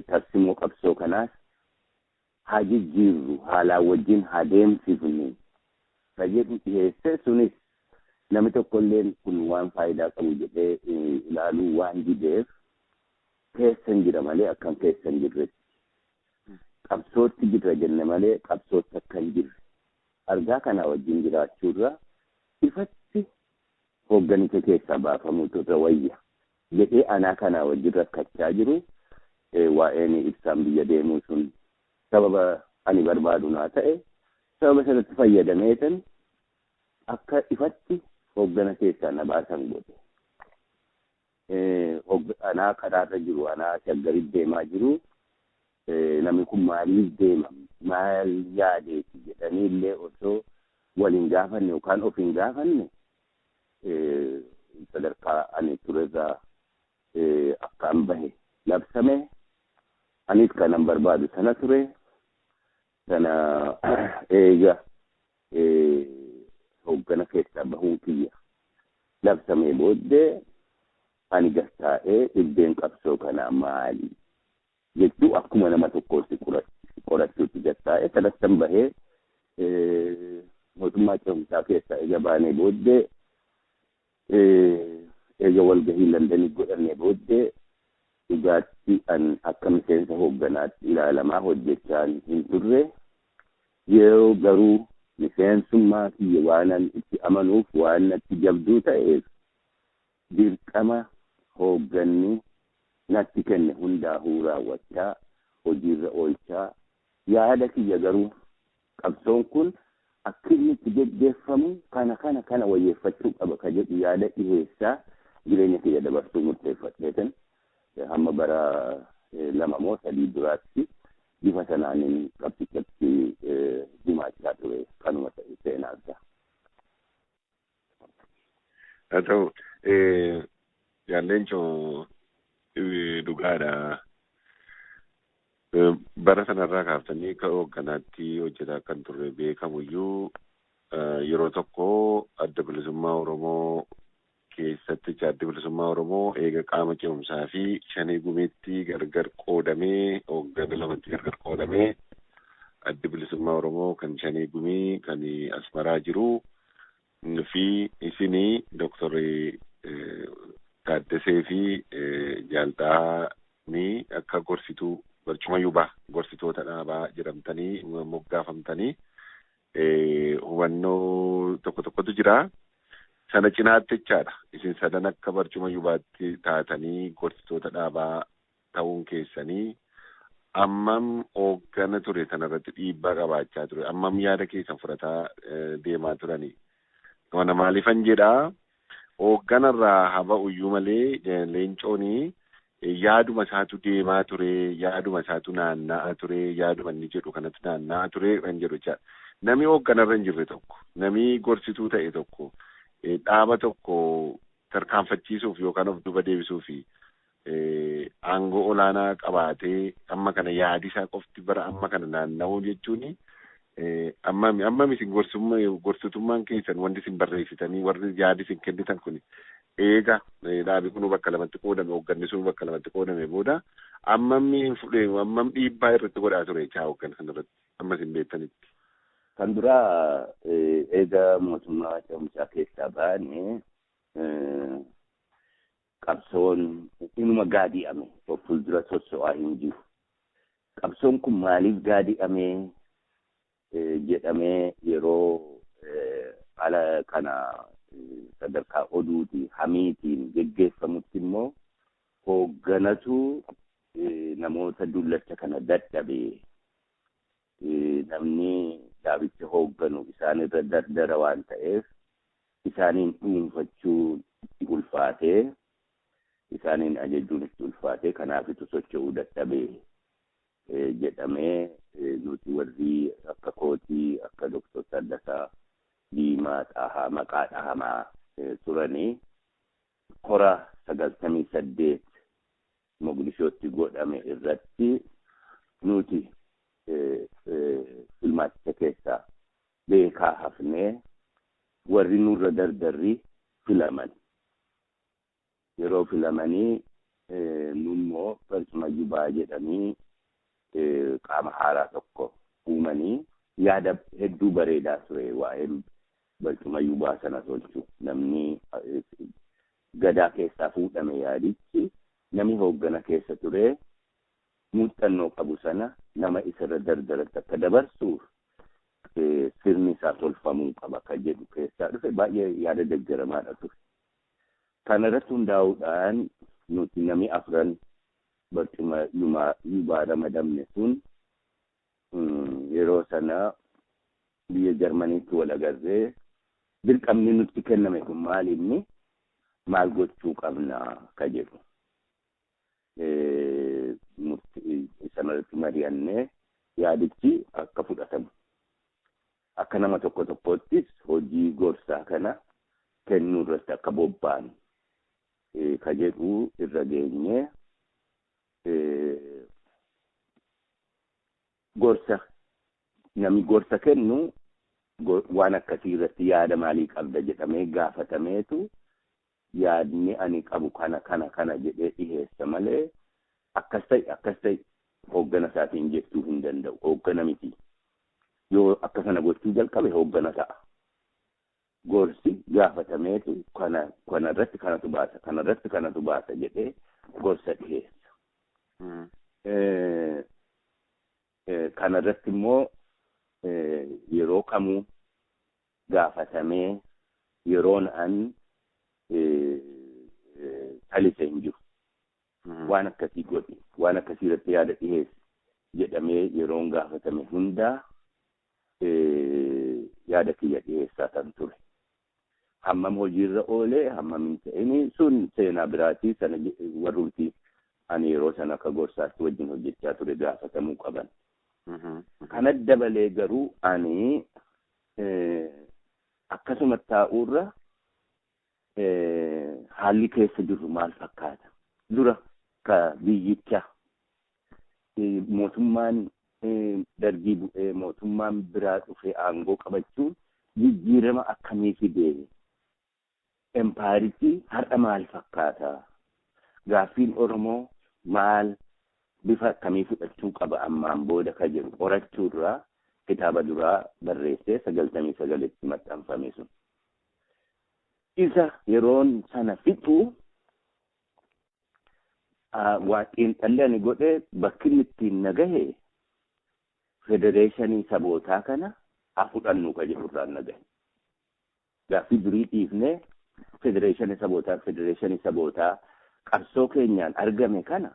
tarsimoo qabsoo kanaas haa jijjiirru, haalaan wajjin haa deemsifnu ka jedhu dhiyeesse. Sunis namni tokkolleen kun waan faayidaa qabu jedhee ilaaluu waan dideef, keessan jira malee akkan keessa hin jirretti, qabsootti jirra jenne malee qabsootti akka hin jirre argaa kanaa wajjin jiraachuurra ifatti hoogganicha keessaa baafamuutu irra wayya jedhee anaa kanaa wajjin rakkachaa jiru, waa'een Ibsaan biyya deemuu sun sababa ani barbaadu naa ta'e. Sababa sanatti fayyadameetan akka ifatti hooggana keessaa na baasan godhe. Anaa karaarra jiru, anaa Shaggaritti deemaa jiru, namni kun maaliif deema, maal yaadeeti jedhanii illee osoo waliin gaafanne yookaan of hin gaafanne, sadarkaa ani turerraa akka an bahe labsame. Anis kanan barbaadu sana ture. Sana eega hooggana keessaa bahuun kiyya labsamee booddee ani gastaa'ee dhibbeen qabsoo kanaa maali jechuu akkuma nama tokkootti qorachuutti gastaa'ee sadattan bahee. Mootummaa ce'umsaa keessaa eega baanee booddee, eega walgahii Landanii godhannee booddee, dhugaatti an akka miseensa hoogganaatti ilaalamaa hojjechaa hin turre. Yeroo garuu miseensummaa kiyya waanan itti amanuuf, waan natti jabduu ta'eef, dirqama hoogganni natti kenne hundaa'uu raawwachaa, hojiirra oolchaa, yaada kiyya garuu qabsoon kun akka inni itti geggeeffamu kana kana kana wayyeeffachuu qaba ka jedhu yaada dhiheessaa jireenya kiyya dabarsuu murteeffadheetan hamma bara 2 moo 3 duraatti bifa sanaanin qabsichatti gumaachaa ture. Kanuma ta'e seenaansa. Haa ta'u, Jaal Leencoo, dhugaadha. Bara sanarraa kaaftanii akka hoogganaatti hojjetaa kan turre beekamuyyuu, yeroo tokko Adda Bilisummaa Oromoo keessatti, Adda Bilisummaa Oromoo eega qaama ce'umsaa fi Shanee Gumiitti gargar qoodamee, hooggana lamatti gargar qoodamee, Adda Bilisummaa Oromoo kan Shanee Gumii kan Asmaraa jiru fi isinii Dooktorri Taaddasee fi Jaalxaanii akka gorsituu barcuma yubaa gorsitoota dhaabaa jedhamtanii moggaafamtanii Hubannoo tokko tokkotu jira. Sana cinaatti jechaadha. Isin sadan akka barcuma yubaatti taatanii gorsitoota dhaabaa ta'uun keessanii ammam hooggana ture sanarratti dhiibbaa qabaachaa ture, ammam yaada keessan fudhataa deemaa turanii. Kana maaliifan jedhaa, hoogganarraa haa ba'uyyuu malee Leencoonii yaaduma isaatu deemaa ture, yaaduma isaatu naanna'aa ture, yaaduma inni jedhu kanatti naanna'aa ture kan jedhu jechaadha. Namni hoogganarra hin jirre tokko, namni gorsituu ta'e tokko, dhaaba tokko tarkaanfachiisuuf yookaan of duuba deebisuuf aangoo olaanaa qabaatee amma kana yaadi isaa qofti bara amma kana naanna'uu jechuun, ammam isin gorsitummaan keessan, wanti isin barreessitanii, warri yaadi isin kennitan kun, eega dhaabi kun bakka lamatti qoodame, hoogganni sun bakka lamatti qoodame booda, ammam hin fudhe, ammam dhiibbaa irratti godhaa ture jechaa hooggana sanarratti amma isin beektanitti? Kan duraa, eega mootummaa ce'umsaa keessaa baane, qabsoon inuma gaadi'ame, of fuuldura sosso'aa hin jiru. Qabsoon kun maaliif gaadi'ame jedhamee yeroo ala kana sadarkaa oduuti hamiitiin geggeeffamutti immoo, hoogganatu namoota dullacha kana dadhabe, namni dhaabicha hoogganu isaan irra dardara waan ta'eef isaaniin dhuunfachuu itti ulfaatee, isaaniin ajajuun itti ulfaatee, kanaafitu socho'uu dadhabe jedhamee, nuti warri akka kootii, akka Doktor Taaddasaa Diimaa Xahaa maqaa dhahamaa turanii, kora 98 Mogadishootti godhame irratti nuti filmaaticha keessaa beekaa hafnee, warri nurra dardarri filaman. Yeroo filamanii nummoo barcuma yubaa jedhanii qaama haaraa tokko uumanii, yaada hedduu bareedaa ture waa'een barcuma yubaa sana tolchu. Namni gadaa keessaa fuudhame yaadichi, namni hooggana keessa ture muuxannoo qabu sana nama isarra dardaratti akka dabarsuuf sirni isaa tolfamuu qaba kan jedhu keessaa dhufe, baay'ee yaada deeggaramaadha ture. Kana irratti hundaa'uudhaan nuti namni afran barcuma yubaa ramadamne sun yeroo sana biyya Jarmaniitti wal agarree, dirqamni nutti kenname kun maal, inni maal gochuu qabna ka jedhu. Sanarratti mari'annee yaadichi akka fudhatamu. Akka nama tokko tokkottis hojii gorsaa kana kennuu irratti akka bobba'an ka jedhu irra geenyee, gorsa namni gorsa kennu waan akkasii irratti yaada maalii qabda jedhamee gaafatameetu, yaadni ani qabu kana kana kana jedhee dhiheessa malee, akkas ta'e akkas ta'e hooggana isaatiin jechuu hin danda'u. Hooggana miti. Yoo akka sana gochuu jalqabe hooggana ta'a. Gorsi gaafatameetu, kana kana irratti kanatu baasa, kana irratti kanatu baasa jedhee gorsa dhiheessa. Kana irratti immoo yeroo kamuu gaafatamee yeroon an talise hin jiru. Waan akkasii godhi, waan akkasii irratti yaada dhiheessi jedhamee yeroon gaafatame hundaa yaada kiyya dhiheessaa kan ture. Hammam hojiirra oolee, hammam hin ta'ini, sun seenaa biraatii. Sana warrumti ani yeroo sana akka gorsaatti wajjin hojjechaa ture gaafatamuu qaban. Kana dabalee garuu ani akkasuma taa'uurra, haalli keessa jirru maal fakkaata? Dura ka biyyicha mootummaan Dargii bu'ee mootummaan biraa dhufee aangoo qabachuun jijjiirama akkamii fidee? Empaayerichi har'a maal fakkaata? Gaaffiin Oromoo maal, bifa akkamii fudhachuu qaba ammaan booda ka jedhu qorachuurraa kitaaba duraa barreessee 99tti maxxanfame sun. Isa yeroon sana fixu, waa xiinxalli ani godhe bakki inni ittiin na gahe, federeeshinii sabootaa kana Haa fudhannu ka jedhu irraan na gahe. Gaaffii durii dhiifnee federeeshinii sabootaa qabsoo keenyaan argame kana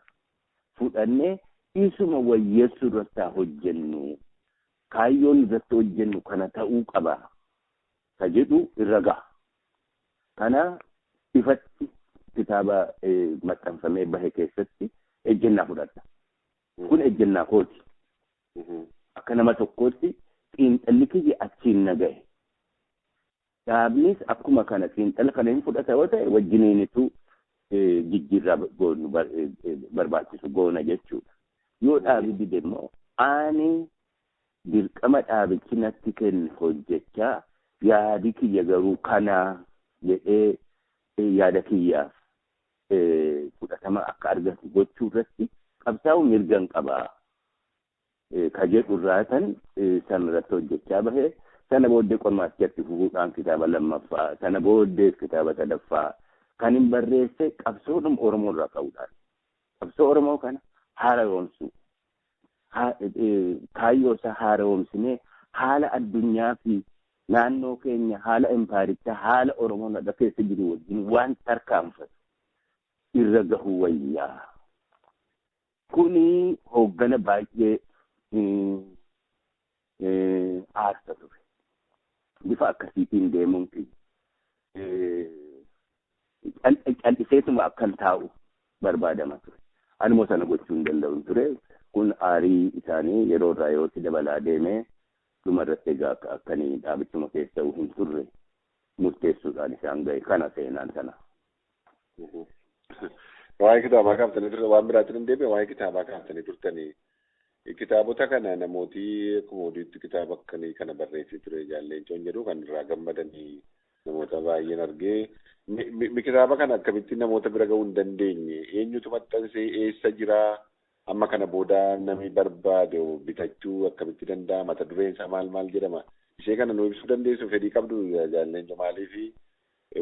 fudhannee isuma wayyeessuu irratti haa hojjennu. Kaayyoon irratti hojjennu kana ta'uu qaba ka jedhu irra gaha. Kana ifatti kitaaba maxxanfamee bahe keessatti ejjennaa fudhadha. Kun ejjennaa kooti. Akka nama tokkootti xiinxalli kiyya achiin na gahe. Dhaabnis akkuma kana xiinxala kana hin fudhata yoo ta'e, wajjiniinitu jijjiirraa goonu barbaachisu goona jechuudha. Yoo dhaabi dide immoo, ani dirqama dhaabichi natti kenne hojjechaa, yaadi kiyya garuu kanaa jedhee yaada kiyyaaf fudhatama akka argatu gochuu irratti qabsaa'u mirgan qabaa. Ka jedhu irraatan san irratti hojjechaa bahee, sana booddee qormaatichatti fufuudhaan kitaaba lammaffaa, sana booddee kitaaba sadaffaa kan hin barreesse qabsoodhuma Oromoo irraa ka'uudhaan. Qabsoo Oromoo kana haaromsuu, kaayyoo isaa haaromsinee, haala addunyaa fi naannoo keenya, haala impaayerichaa, haala Oromoon har'a keessa jiru wajjin waan tarkaanfatu irra gahuu wayyaa. Kuni hooggana baay'ee aarsa ture. Bifa akkasiitiin deemuun kiyya. Cal'iseetuma akkan taa'u barbaadama ture. Anuma sana gochuu hin danda'u ture. Kun aarii isaanii yeroo irraa yerootti dabalaa deemee, dhuma irratti egaa akkanii dhaabichuma keessa hin turre murteessuudhaan isaan gahe. Kana seenaan sana. Waa'ee kitaabaa kaaftanii turte, waan biraatti hin deebi'e. Waa'ee kitaabaa kaaftanii turtanii, kitaabota kana namooti akkuma oduutti kitaaba akkanii kana barreessee ture Jaal Leencoon jedhu kan irraa gammadanii namoota baay'een argee. Kitaaba kana akkamitti namoota bira gahuu hin dandeenye? Eenyutu maxxansee? Eessa jira? Amma kana booda namni barbaade bitachuu akkamitti danda'a? Mata dureen isaa maal maal jedhama? Ishee kana nu ibsuu dandeessu fedhii qabdu, Jaal Leencoo? Maaliifi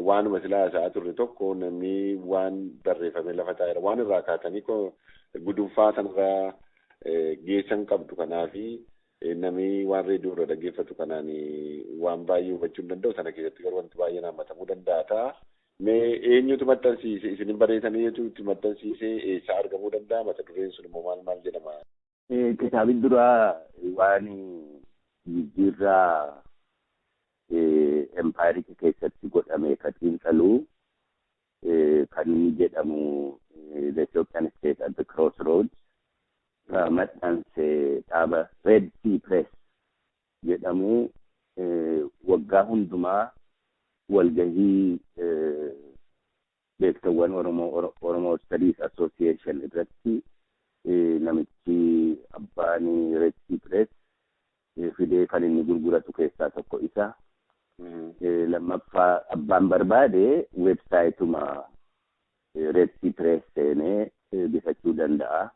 waanuma silaa haasa'aa turre tokko, namni waan barreeffamee lafa taa'eera waan irraa kaatanii gudunfaa sanarraa geessan qabdu. Kanaafi namni waan reediyoo irra dhaggeeffatu kanaan waan baay'ee hubachuu hin danda'u. Sana keessatti garuu wanti baay'een hammatamuu danda'a ta'a. Mee eenyutu maxxansiise? Isin barreessanii eenyutu maxxansiise? Eessa argamuu danda'a? Mata dureen sun immoo maal maal jedhama? Kitaabni duraa waan jijjiirraa empaayericha keessatti godhame ka xiinxaluu, kan inni jedhamu The Ethiopian State at the Crossroads, maxxanse dhaaba Red Sea Press jedhamu. Waggaa hundumaa walgahii beektawwan Oromoo, Oromoo Studies Association irratti, namichi abbaan Red Sea Press fidee kan inni gurguratu keessaa tokko isa. Lammaffaa, abbaan barbaade weebsaayituma Red Sea Press seenee bitachuu danda'a.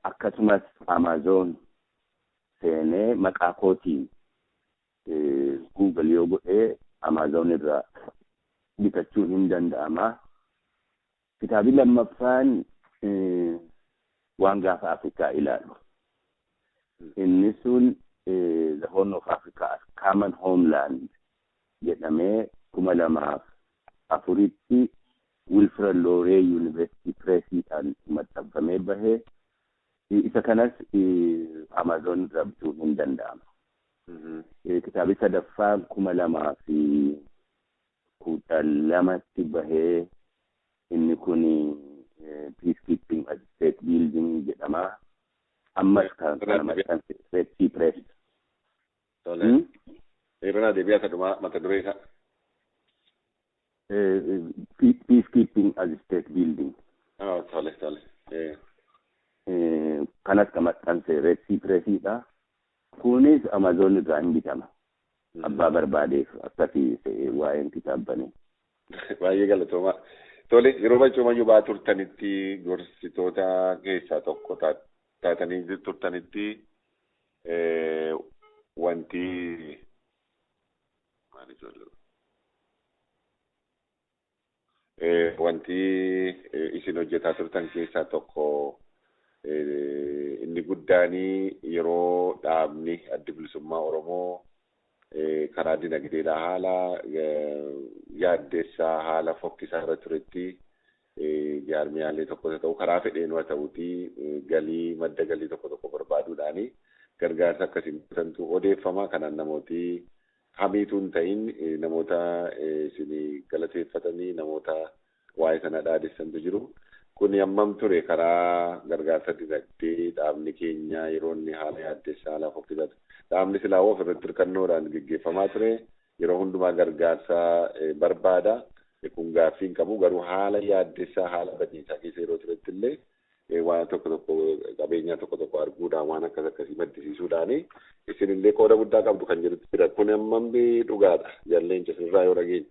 Akkasumas Amazon seenee maqaa kootiin Google yoo godhee Amazon irraa bitachuun hin danda'ama. Kitaabni lammaffaan waan gaafa Afrikaa ilaalu. Inni sun The Horn of Africa as Common Homeland jedhamee 2004tti Wilfred Laurier University Pressiidhaan maxxanfamee bahee, isa kanas Amazon irraa bituun hin danda'ama. Kitaabni sadaffaan 2012tti bahee, inni kun Peacekeeping as State Building jedhama. Ammas kan kana maxxanse Red Sea Press. Tole. Irra deebi'aa sadhumaa mata duree isaa. Peacekeeping as State Building. Tole tole. Kanas kan maxxanse Red Sea Pressiidha. Kunis Amazon irraa hin bitama. Abbaa barbaadeef akkasii waa'een kitaabbanii. Baay'ee galatooma. Tole, yeroo barcumayyuu ba'aa turtanitti, gorsitoota keessaa tokko taatanii turtanitti, wanti maal ijoollee wanti isin hojjetaa turtan keessaa tokko Inni guddaanii yeroo dhaabni Addi Bilisummaa Oromoo karaa dinagdeedhaa haala yaaddeessaa haala fokkisaa irra turetti jaarmiyaalee tokko ta'u karaa fedheen haa ta'uutii galii madda galii tokko tokko barbaaduudhaani gargaarsa akkasiin guutantu odeeffama. Kanaan namooti hamiituu hin ta'in namoota isin galateeffatanii namoota waa'ee sana dhaadessantu jiru. Kun hammam ture karaa gargaarsa dinagdee dhaabni keenya yeroo inni haala yaaddeessaa haala fokkisaa dhaabni silaa ofirratti hirkannoodhaan geggeeffamaa ture yeroo hundumaa gargaarsa barbaada. Kun gaaffii hin qabu garuu haala yaaddessaa haala badiisaa keessa yeroo turetti illee waan tokko tokko qabeenyaa tokko tokko arguudhaan waan akkas akkasii maddisiisuudhaan isin illee qooda guddaa qabdu kan jedhutti jira. Kun hammam dhugaadha jalleencha sirraa yoo dhageenye.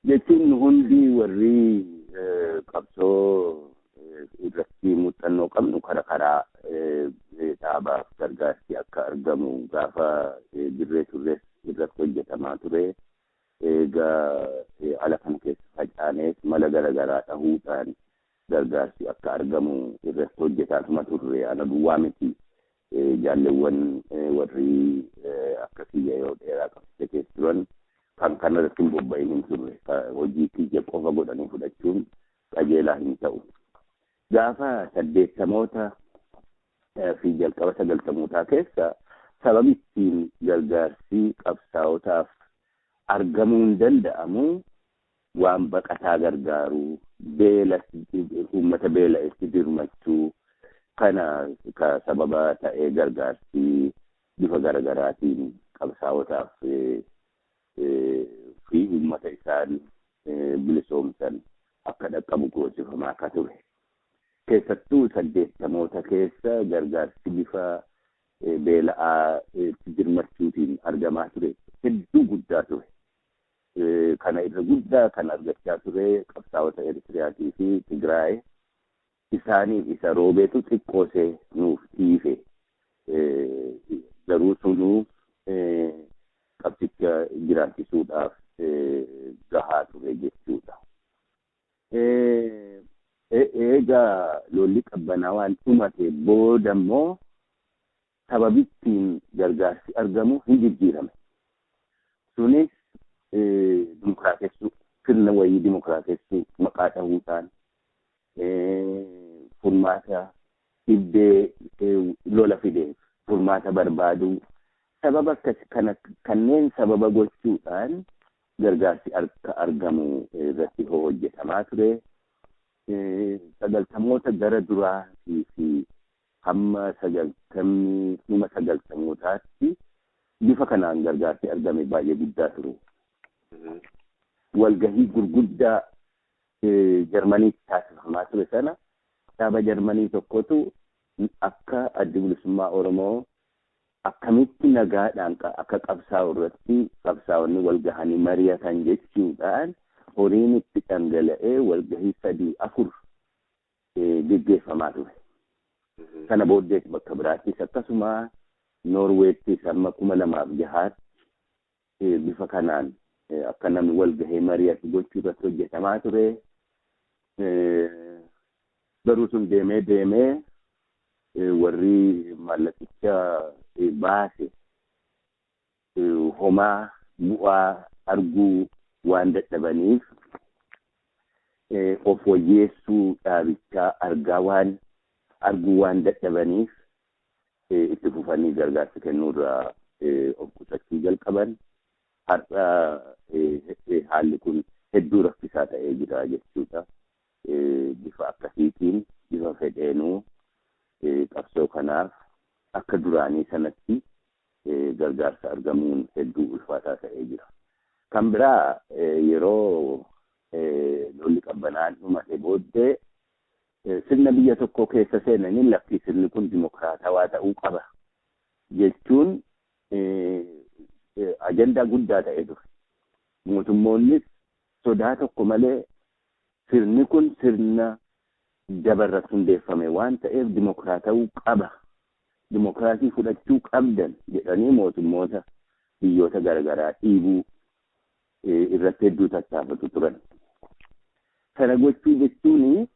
Jechuun hundi warri qabsoo irratti muuxannoo qabnu karaa dhaabaaf gargaarsi akka argamu gaafa dirree turres irratti hojjetamaa ture. Egaa ala kana keessa facaanees mala garaagaraa dhahuudhaan gargaarsi akka argamu irratti hojjetaatuma turre. Ana duwwaa miti, jaalleewwan warri akka kiyya yeroo dheeraa qabsiise keessa turan kan kana irratti hin bobba'in hin turre. Hojii kiyya qofa godhanii fudhachuun qajeelaa hin ta'u. Gaafa 80moota fi jalqaba 90mootaa keessa sababi ittiin gargaarsi qabsaa'otaaf argamuu hin danda'amu waan baqataa gargaaruu, beela uummata beela'etti dirmachuu kana ka sababa ta'ee gargaarsi bifa garaagaraatiin qabsaa'otaaf fi uummata isaan bilisoomsan akka dhaqqabu goosifamaa akka ture. Keessattuu 80moota keessa gargaarsi bifa beela'aa dirmachuutiin argamaa ture hedduu guddaa ture. Kana irra guddaa kan argachaa ture qabsaa'ota Eritiriyaatii fi Tigraay isaaniif isa roobeetu xiqqoosee nuuf dhiife. Garuu sunuu qabsicha jiraachisuudhaaf gahaa ture jechuudha. Egaa lolli qabbanaa waan dhumate booda immoo sababittiin gargaarsi argamu hin jijjiirame. Sunis dimokiraatessuu sirna wayii dimokiraatessuu maqaa dhahuudhaan furmaata dhibbee lola fide furmaata barbaaduu sababa akkas kana kanneen sababa gochuudhaan gargaarsi akka argamu irratti hojjetamaa ture. 90moota gara duraatii fi hamma 90 dhuma 90mootaatti bifa kanaan gargaarsi argame baay'ee guddaa ture. Walgahii gurguddaa Jarmaniitti taasifamaa ture sana dhaaba Jarmanii tokkotu akka Addi Bilisummaa Oromoo akkamitti nagaadhaan akka qabsaa'u irratti qabsaa'onni walgahanii mari'atan jechuudhaan horiin itti dhangala'ee walgahii 3 4 geggeeffamaa ture. Kana booddees bakka biraattis akkasuma Noorweettis hamma 2006tti bifa kanaan akka namni walgahee mari'atu gochuu irratti hojjetamaa ture. Garuu sun deemee deemee warri maallaqicha baase homaa bu'aa arguu waan dadhabaniif of wayyeessuu dhaabichaa argaa waan arguu waan dadhabaniif itti fufanii gargaarsa kennuurraa of qusachuu jalqaban. Har'a haalli kun hedduu rakkisaa ta'ee jira jechuudha. Bifa akkasiitiin bifa fedheenuu qabsoo kanaaf akka duraanii sanatti gargaarsa argamuun hedduu ulfaataa ta'ee jira. Kan biraa yeroo lolli qabbanaan dhumate booddee sirna biyya tokko keessa seenanii lafti sirni kun dimokiraatawaa ta'uu qaba jechuun ajandaa guddaa ta'ee ture. Mootummoonnis sodaa tokko malee sirni kun sirna dabarratti hundeeffame waan ta'eef dimokiraatawuu qaba. Dimokiraasii fudhachuu qabdan jedhanii mootummoota biyyoota garaagaraa dhiibuu irratti hedduu tattaafatu turan. Kana gochuu jechuun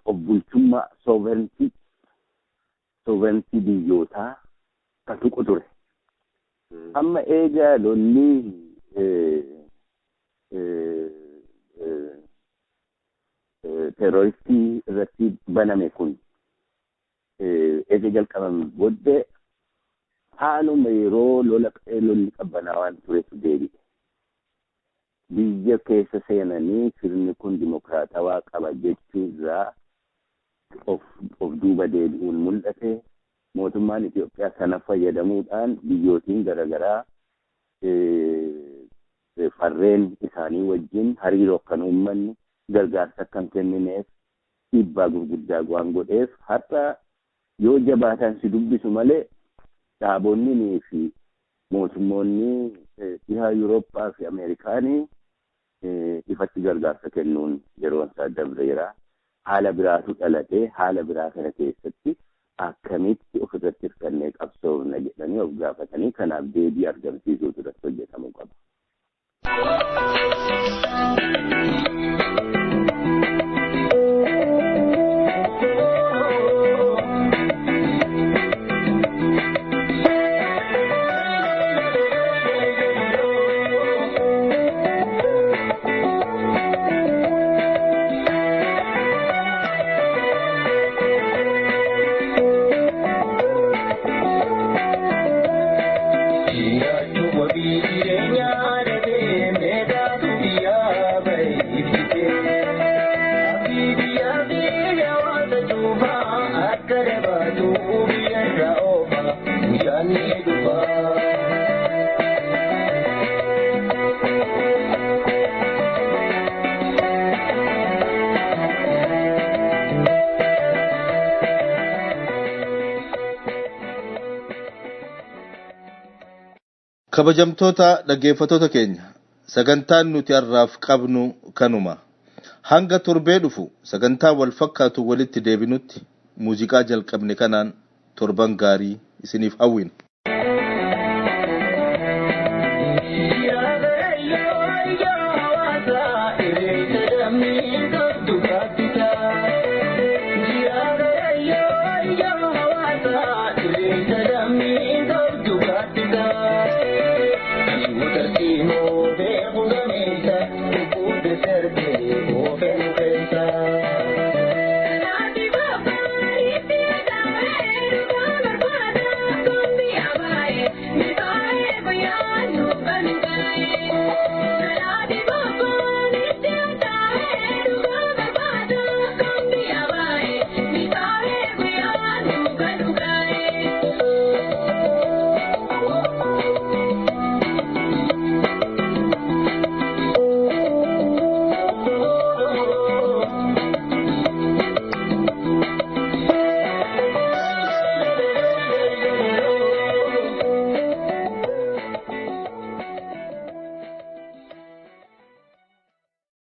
Of bulchummaa, sovereignty biyyootaa ka tuqu ture. Amma eega lolli terroristii irratti baname kun eega jalqabame booddee, haaluma yeroo lola lolli qabbanaa waan turetu deebi'e. Biyya keessa seenanii sirni kun dimokiraatawaa qaba jechuu irraa of duuba deebi'uun mul'ate. Mootummaan Itoophiyaa kana fayyadamuudhaan biyyootiin garaagaraa farreen isaanii wajjin hariiroo akkan uummanni gargaarsa akkan kennineef dhiibbaa gurguddaa waan godheef, har'a yoo jabaatan si dubbisu malee dhaabonni fi mootummoonni dhiha Yurooppaa fi Ameerikaanii ifatti gargaarsa kennuun yeroon isaa dabreera. Haala biraatu dhalatee, haala biraa kana keessatti akkamitti ofirratti hirkannee qabsoofna jedhanii of gaafatanii kanaaf deebii argamsiisuutu irratti hojjetamuu qaba. Kabajamtoota dhaggeeffattoota keenya, sagantaan nuti har'aaf qabnu kanuma. Hanga torbee dhufu sagantaa wal fakkaatu walitti deebinutti, muuziqaa jalqabne kanaan torban gaarii isiniif hawwina. Bye.